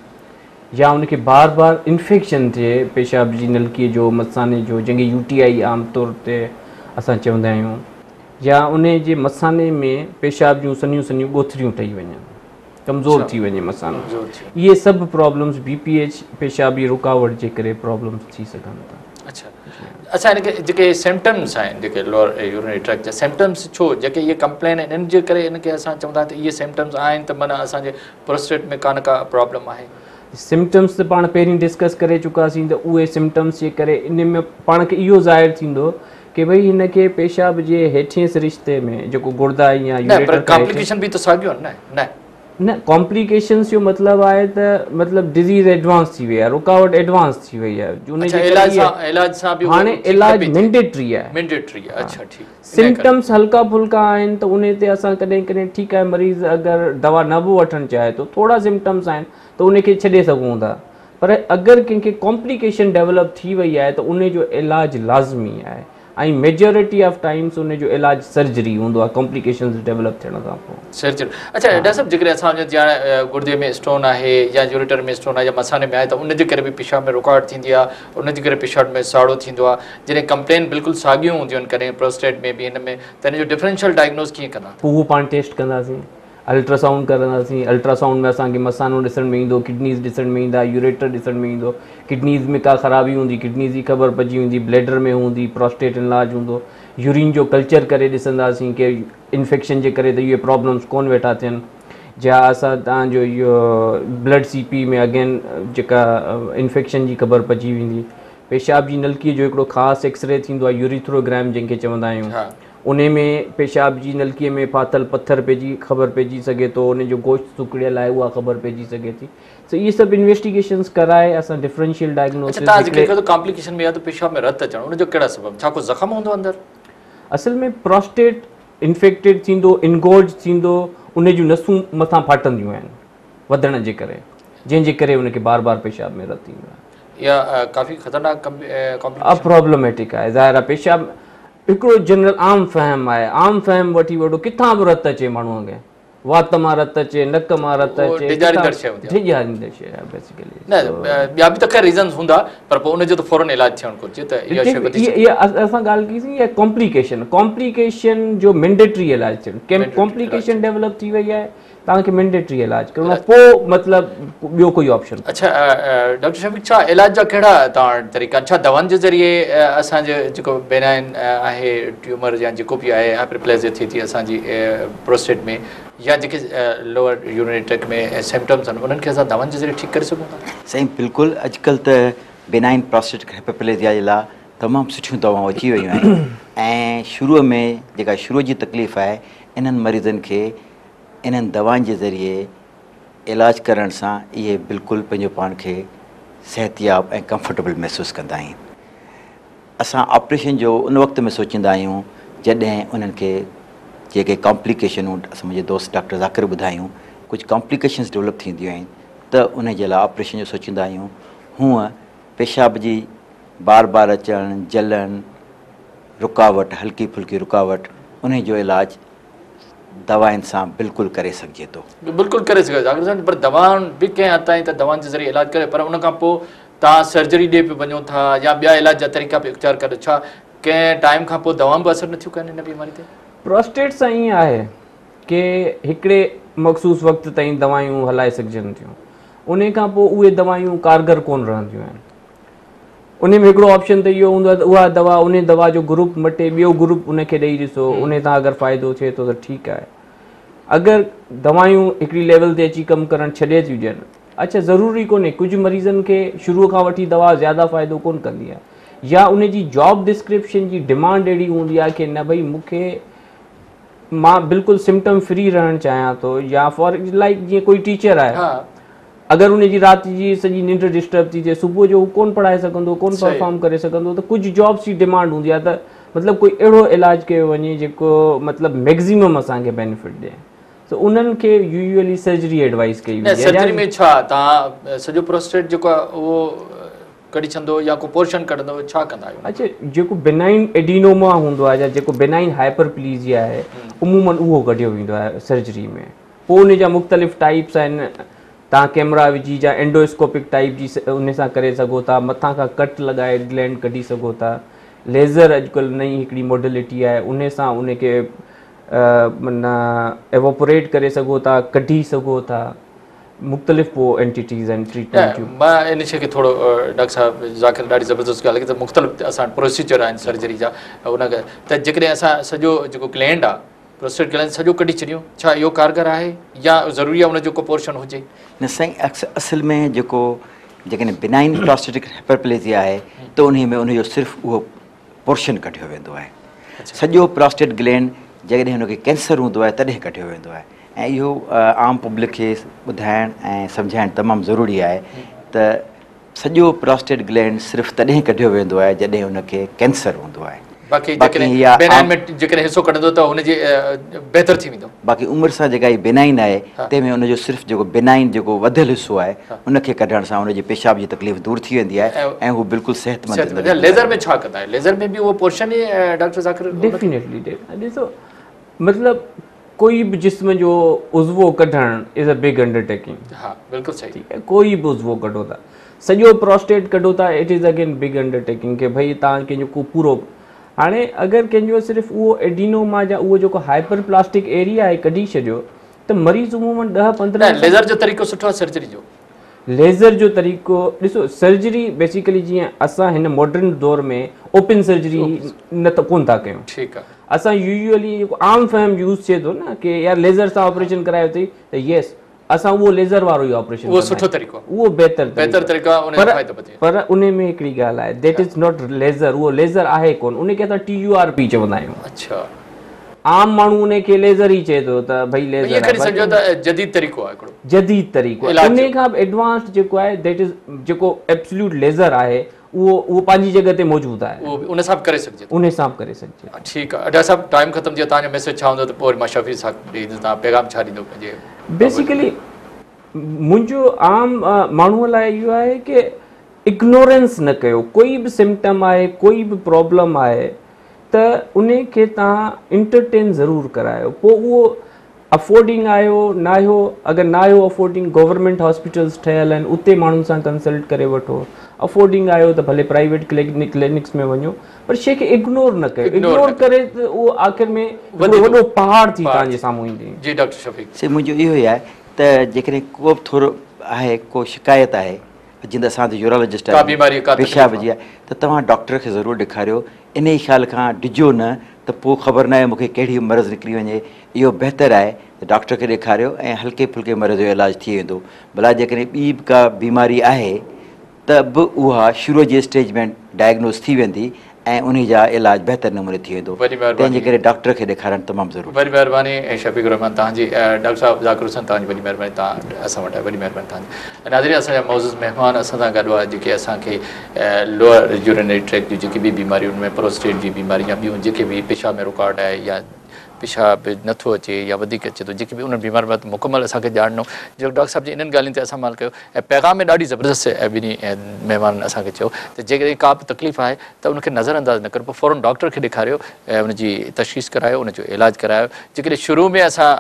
يا ان کي بار بار انفيڪشن ٿئي پيشاب جي نلڪي جو مثاني جو جنهن کي يو ٽي آئي عام طور تي اسان چوندا آهيون يا ان جي مثاني ۾ پيشاب جون سنهيون سنهيون ڳوٿريون ٺهي وڃن، ڪمزور ٿي وڃي مثانو، اهي سڀ پرابلمز بي پي ايڇ پيشابي رڪاوٽ جي ڪري پرابلمز ٿي سگهن ٿا. اڇا اڇا هن کي جيڪي سمپٽمز آهن جيڪي لوئر يورينري ٽريڪٽ جا سمپٽمز ڇو جيڪي اهي ڪمپلين آهن ان جي ڪري ان کي اسان چوندا آهيون ته اهي سمپٽمز آهن ته معنيٰ اسان جي پروسٽيٽ ۾ ڪا نه ڪا پرابلم آهي. سمپٽمز ته پاڻ پهرين ڊسڪس ڪري چڪاسين ته اهي سمپٽمز جي ڪري ان ۾ پاڻ کي اهو ظاهر ٿيندو ڪي ڀئي هن کي پيشاب جي هيٺين سرشتي ۾ جيڪو گڙدا يا نه پر ڪامپليڪيشن به ته ساڳيو آهن نه نه. نه ڪامپليڪيشنز جو مطلب آهي ته مطلب ڊزيز ايڊوانس ٿي وئي آهي رڪاوٽ ايڊوانس ٿي وئي آهي ان جي علاج سان علاج سان به هاڻي علاج مينڊيٽري آهي مينڊيٽري آهي اڇا ٺيڪ سمپٽمز هلڪا ڦلڪا آهن ته انهي تي اسان ڪڏهن ڪڏهن ٺيڪ آهي مريض اگر دوا نه به وٺڻ چاهي ٿو ٿورا سمپٽمز آهن ته انهي کي ڇڏي سگهون ٿا پر اگر ڪنهن کي ڪامپليڪيشن ڊيولپ ٿي وئي آهي ته انهي جو علاج لازمي آهي ۽ ميجورٽي آف ٽائمز انهي جو علاج سرجري هوندو آهي ڪامپليڪيشنز ڊيولپ ٿيڻ کان پوء. سرجري اڇا ڊاڪٽر صاحب جيڪڏهن اسان جو جيئن گردي ۾ اسٽون آهي يا يوريٽر ۾ اسٽون آهي يا مثاني ۾ آهي ته ان جي ڪري به پيشاب ۾ رڪاوٽ ٿيندي آهي ان جي ڪري پيشاب ۾ ساڙو ٿيندو آهي جڏهن ڪمپلين بلڪل ساڳيون هونديون آهن ڪڏهن پروسٽيٽ ۾ به هن ۾ ته ان جو ڊفرنشل ڊائگنوز ڪيئن ڪندا؟ پوء اهو پاڻ ٽيسٽ ڪنداسين الٽراسائونڊ ڪرنداسين الٽراسائونڊ ۾ اسان کي مثانو ڏسڻ ۾ ايندو ڪڊنيز ڏسڻ ۾ ايندا يوريٽر ڏسڻ ۾ ايندو ڪڊنيز ۾ ڪا خرابي هوندي ڪڊنيز جي خبر پئجي ويندي بليڊر ۾ هوندي پروسٽيٽ انلارج هوندو يورين جو ڪلچر ڪري ڏسنداسين ڪي انفيڪشن جي ڪري ته اهي پرابلمس ڪون ويٺا ٿين جا اسان توهان جو اهو بلڊ سي پي ۾ اگين جيڪا انفيڪشن جي خبر پئجي ويندي پيشاب جي نلڪي جو هڪڙو خاص ايڪسري ٿيندو آهي يوريٿروگرام جنهن کي چوندا آهيون انهي ۾ پيشاب جي نلڪي ۾ ڦاٿل پٿر پئجي خبر پئجي سگهي ٿو ان جو گوشت سڪڙيل آهي اها خبر پئجي سگهي ٿي سو اهي سڀ انويسٽيگيشنز ڪرائي اسان ڊفرنشل ڊائگنوسس اڇا توهان ذڪر ڪيو ته ڪامپليڪيشن ۾ آهي ته پيشاب ۾ رت اچڻ ان جو ڪهڙا سبب ڇا ڪو زخم هوندو اندر؟ اصل ۾ پروسٽيٽ انفيڪٽيڊ ٿيندو انگورج ٿيندو ان جون نسون مٿان ڦاٽنديون آهن وڌڻ جي ڪري جنهن جي ڪري ان کي بار بار پيشاب ۾ رت ايندو آهي. اها ڪافي خطرناڪ ڪامپليڪيشن. پرابلميٽڪ آهي ظاهر آهي پيشاب هڪڙو جنرل عام فهم آهي عام فهم وٺي وٺو ڪٿان به رت اچي ماڻهوء کي وات مان رت اچي نڪ مان رت اچي ڊيڄاريندڙ شيء هوندي آهي ڊيڄاريندڙ شيء آهي بيسيڪلي نه ٻيا به ته خير ريزنز هوندا پر پوء ان جو ته فورن علاج ٿيڻ گهرجي ته اها شيء وڌي اها اسان ڳالهه ڪئي سين اها ڪامپليڪيشن ڪامپليڪيشن جو مينڊيٽري علاج ٿيڻ ڪامپليڪيشن ڊيولپ ٿي وئي آهي توهان کي مينڊيٽري علاج ڪرڻو آهي پوء مطلب ٻيو ڪوئي آپشن ڪونهي. اڇا ڊاڪٽر شفيق ڇا علاج جا ڪهڙا توهان وٽ طريقا آهن ڇا دوائن جي ذريعي اسان جي جيڪو بينائن آهي ٽيومر يا جيڪو به آهي هائپرپليزيا ٿئي ٿي اسان جي پروسٽيٽ ۾ يا جيڪي لوئر يورينري ٽريڪٽ ۾ سمپٽمز آهن انهن کي اسان دوائن جي ذريعي ٺيڪ ڪري سگهون ٿا؟ سائين بلڪل اڄڪلهه ته بينائن پروسٽيٽ هائپرپليزيا جي لاء تمام سٺيون دوائون اچي ويون آهن ۽ شروع ۾ جيڪا شروع جي تڪليف آهي انهن مريضن کي انهن دوائن جي ذريعي علاج ڪرڻ سان اهي بلڪل پنهنجو پاڻ کي صحتياب ۽ ڪمفرٽيبل محسوس ڪندا آهن. اسان آپريشن جو ان وقت ۾ سوچيندا آهيون جڏهن انهن کي جيڪي ڪامپليڪيشنون اسان منهنجي دوست ڊاڪٽر ذاڪر ٻڌايون ڪجهه ڪامپليڪيشنز ڊولپ ٿينديون آهن ته انهي جي لاء آپريشن جو سوچيندا آهيون. هونء پيشاب جي بار بار اچڻ، جلن، رڪاوٽ، هلڪي ڦلڪي رڪاوٽ انهي جو علاج دوائن سان بلڪل ڪري سگهجي ٿو. بلڪل ڪري سگهجي ٿو ڊاڪٽر صاحب پر دوائن به ڪنهن حد تائين ته دوائن جي ذريعي علاج ڪري پر ان کان پوء توهان سرجري ڏي به وڃو ٿا يا ٻيا علاج جا طريقا به اختيار ڪريو ڇا ڪنهن ٽائيم کان پوء دوائون به اثر نٿيون ڪن هن بيماري تي؟ پروسٽيٽ سان ائين آهي ڪي هڪڙي مخصوص وقت تائين دوائون هلائي سگهجن ٿيون انهي کان پوء اهي دوائون ڪارگر ڪونه رهنديون آهن. انهي ۾ هڪڙو آپشن ته اهو هوندو آهي ته اها دوا انهي دوا جو گروپ مٽي ٻيو گروپ ان کي ڏئي ڏسو انهي سان اگر فائدو ٿئي ٿو ته ٺيڪ آهي اگر دوائيون هڪڙي ليول تي اچي ڪم ڪرڻ ڇڏي ٿيون ڏين اڇا ضروري ڪونهي ڪجهه مريضن کي شروع کان وٺي دوا زياده فائدو ڪونه ڪندي آهي يا ان جي جاب ڊسڪرپشن جي ڊمانڊ اهڙي هوندي آهي ڪي نه ڀئي مون کي مان بلڪل سمپٽم فري رهڻ چاهيان ٿو يا فار لائڪ جيئن ڪوئي ٽيچر آهي اگر ان جي رات جي سڄي ننڊ ڊسٽرب ٿي ٿئي صبح جو هو ڪونه پڙهائي سگهندو ڪونه پرفارم ڪري سگهندو ته ڪجهه جابس جي ڊمانڊ هوندي آهي ته مطلب ڪوئي اهڙو علاج ڪيو وڃي جيڪو مطلب ميڪزيمم اسان کي بينيفٽ ڏئي سو انهن کي يوزوئلي سرجري ايڊوائز ڪئي ويندي آهي. سرجري ۾ ڇا توهان سڄو پروسٽيٽ جيڪو آهي اهو ڪڍي ڇڏندو يا ڪو پورشن ڪڍندو ڇا ڪندا آهيو؟ اڇا جيڪو بينائن ايڊينوما هوندو آهي يا جيڪو بينائن هائپرپليزيا آهي عمومن اهو ڪڍيو ويندو آهي سرجري ۾ پوء ان جا مختلف ٽائيپس آهن توهان ڪيمرا وجهي جا اينڊواسڪوپڪ ٽائيپ جي ان سان ڪري سگهو ٿا مٿان کان ڪٽ لڳائي گلينڊ ڪڍي سگهو ٿا ليزر اڄڪلهه نئين هڪڙي موڊلٽي آهي ان سان ان کي معنيٰ ايوپوريٽ ڪري سگهو ٿا، ڪڍي سگهو ٿا. مختلف پوء اينٽيٽيز آهن ٽريٽمينٽ جون. مان ان شيء کي ٿورو ڊاڪٽر صاحب ذاڪر ڏاڍي زبردست ڳالهه ڪئي ته مختلف اسان پروسيجر آهن سرجري جا ان ته جيڪڏهن اسان سڄو جيڪو گلينڊ آهي پروسٽيٽ گلينڊ سڄو ڪڍي ڇڏيون ڇا اهو ڪارگر آهي يا ضروري آهي ان جو ڪو پورشن هجي؟ نه سائين اصل ۾ جيڪو جيڪڏهن بنائن پراسٽيٽڪ هائپرپليزيا آهي ته انهي ۾ ان جو صرف اهو پورشن ڪڍيو ويندو آهي. سڄو پراسٽيٽ گلينڊ جيڪڏهن هن کي ڪينسر هوندو آهي تڏهن ڪڍيو ويندو آهي ۽ اهو عام پبلڪ کي ٻڌائڻ ۽ سمجهائڻ تمام ضروري آهي ته سڄو پراسٽيٽ گلينڊ صرف تڏهن ڪڍيو ويندو آهي جڏهن ان کي ڪينسر هوندو آهي. باقي جيڪڏهن بينائن ۾ جيڪڏهن حصو ڪڍندو ته هن جي بهتر ٿي ويندو. باقي عمر سان جيڪا هي بينائن آهي تنهن ۾ ان جو صرف جيڪو بينائن جيڪو وڌيل حصو آهي ان کي ڪڍڻ سان ان جي پيشاب جي تڪليف دور ٿي ويندي آهي ۽ هو بلڪل صحتمند زندگي گذاري. ليزر ۾ ڇا ڪندا آهيو؟ ليزر ۾ به اهو پورشن ئي ڊاڪٽر ذاڪر؟ ڊيفينيٽلي ڏسو مطلب ڪوئي به جسم جو عضوو ڪڍڻ از ا بگ انڊرٽيڪنگ. ها بلڪل صحيح. ٺيڪ آهي ڪوئي به عضوو ڪڍو ٿا سڄو پروسٽيٽ ڪڍو ٿا it is again big undertaking ڪي ڀئي توهان ڪنهن جو ڪو پورو هاڻي اگر ڪنهن جو صرف اهو ايڊينوما يا اهو جيڪو هائپر پلاسٽڪ ايريا آهي ڪڍي ڇڏيو ته مريض عمومن 10 15 نه ليزر جو طريقو سٺو آهي سرجري جو. ليزر جو طريقو ڏسو سرجري بيسيڪلي جيئن اسان هن ماڊرن دور ۾ اوپن سرجري نه ته ڪون ٿا ڪيون ٺيڪ آهي اسان يوزوئلي جيڪو عام فهم يوز ٿئي ٿو نه ڪي يار ليزر سان آپريشن ڪرايو اٿئي ته يس اسان اهو ليزر وارو ئي آپريشن اهو سٺو طريقو اهو بهتر بهتر طريقو آهي ان جو فائدو وڌيڪ پر ان ۾ هڪڙي ڳالهه آهي that is not laser اهو ليزر آهي ڪون ان کي اسان ٽي يو آر پي چوندا آهيون. اڇا عام ماڻهو ان کي ليزر ئي چئي ٿو ته ڀئي ليزر آهي. ائين کڻي سمجهو ته جديد طريقو آهي هڪڙو. جديد طريقو آهي. ان کان به ايڊوانسڊ جيڪو آهي that از جيڪو ايبسليوٽ ليزر آهي اهو اهو پنهنجي جڳهه تي موجود آهي. اهو به ان سان به ڪري سگهجي ٿو. ان سان به ڪري سگهجي ٿو. ٺيڪ آهي ڊاڪٽر صاحب ٽائيم ختم ٿي ويو توهان جو ميسيج ڇا هوندو ته پوء وري مان شفيع صاحب ڏي ايندس توهان پيغام ڇا ڏيندو پنهنجي. بيسيڪلي منهنجو عام ماڻهو لاء اهو آهي ڪي اگنورنس نه ڪيو ڪوئي به سمپٽم آهي ڪوئي به پرابلم آهي ته انهي کي توهان انٽرٽين ضرور ڪرايو پوء اهو افورڊنگ آهيو ناهيو اگر ناهيو افورڊنگ گورنمينٽ هاسپيٽلز ٺهيل آهن اتي ماڻهن سان ڪنسلٽ ڪري وٺو افورڊنگ آهيو ته ڀلي پرائيويٽ ڪلينڪس ۾ وڃو پر شي کي اگنور نه ڪيو اگنور ڪري ته اهو آخر ۾ وڏو وڏو پهاڙ ٿي توهان جي سامهون ايندي. جي ڊاڪٽر شفيق. سائين منهنجو اهو ئي آهي ته جيڪڏهن ڪو به ٿورو آهي ڪو شڪايت آهي جيئن ته اسان ته يورولاجسٽ آهيون پيشاب جي آهي ته توهان ڊاڪٽر کي ضرور ڏيکاريو انهي خيال کان ڊڄو نه ته پوء خبر ناهي مون کي ڪهڙي مرض نڪري وڃي اهو بهتر آهي ته ڊاڪٽر کي ڏيکاريو ۽ هلڪي ڦلڪي مرض جو علاج ٿي ويندو ڀلا جيڪڏهن ٻي به ڪا بيماري آهي ته به اها شروع جي اسٽيج ۾ ڊائگنوز ٿي ويندي ۽ انهي جا علاج بهتر نموني ٿي ويندو تنهن جي ڪري ڊاڪٽر کي ڏيکارڻ تمام ضروري. وڏي مهرباني شفيق الرحمان توهان جي ڊاڪٽر صاحب ذاڪر حسين توهان جي وڏي مهرباني توهان اسان وٽ آيا وڏي مهرباني توهان جي ناظرين اسان جا معزز مهمان اسان سان گڏ هئا جيڪي اسان کي لوئر يورينري ٽريڪٽ جون جيڪي به بيماريون ان ۾ پروسٽيٽ جي بيماري يا ٻيون جيڪي به پيشاب ۾ رڪاوٽ آهي يا پيشاب نٿو اچي يا وڌيڪ اچي ٿو جيڪي به انهن بيمارين بابت مڪمل اسان کي ڄاڻ ڏنو جو ڊاڪٽر صاحب جي انهن ڳالهين تي اسان عمل ڪيو ۽ پيغام ۾ ڏاڍي زبردست ٻنهي مهمانن اسان کي چيو ته جيڪڏهن ڪا به تڪليف آهي ته ان کي نظر انداز نه ڪريو پر فورن ڊاڪٽر کي ڏيکاريو ۽ ان جي تشخيص ڪرايو ان جو علاج ڪرايو جيڪڏهن شروع ۾ اسان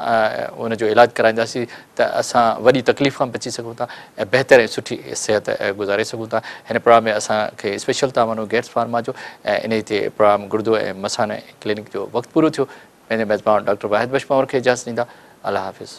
ان جو علاج ڪرائينداسين ته اسان وڏي تڪليف کان بچي سگهون ٿا ۽ بهتر ۽ سٺي صحت گذاري سگهون ٿا. هن پروگرام ۾ اسان کي اسپيشل تعاون هو گيٽس فارما جو ۽ انهي تي پروگرام گردو ۽ مثانه ڪلينڪ جو وقت پورو ٿيو. پنهنجي ميزبان ڊاڪٽر واحد بخش پنهور کي اجازت ڏيندا. الله حافظ.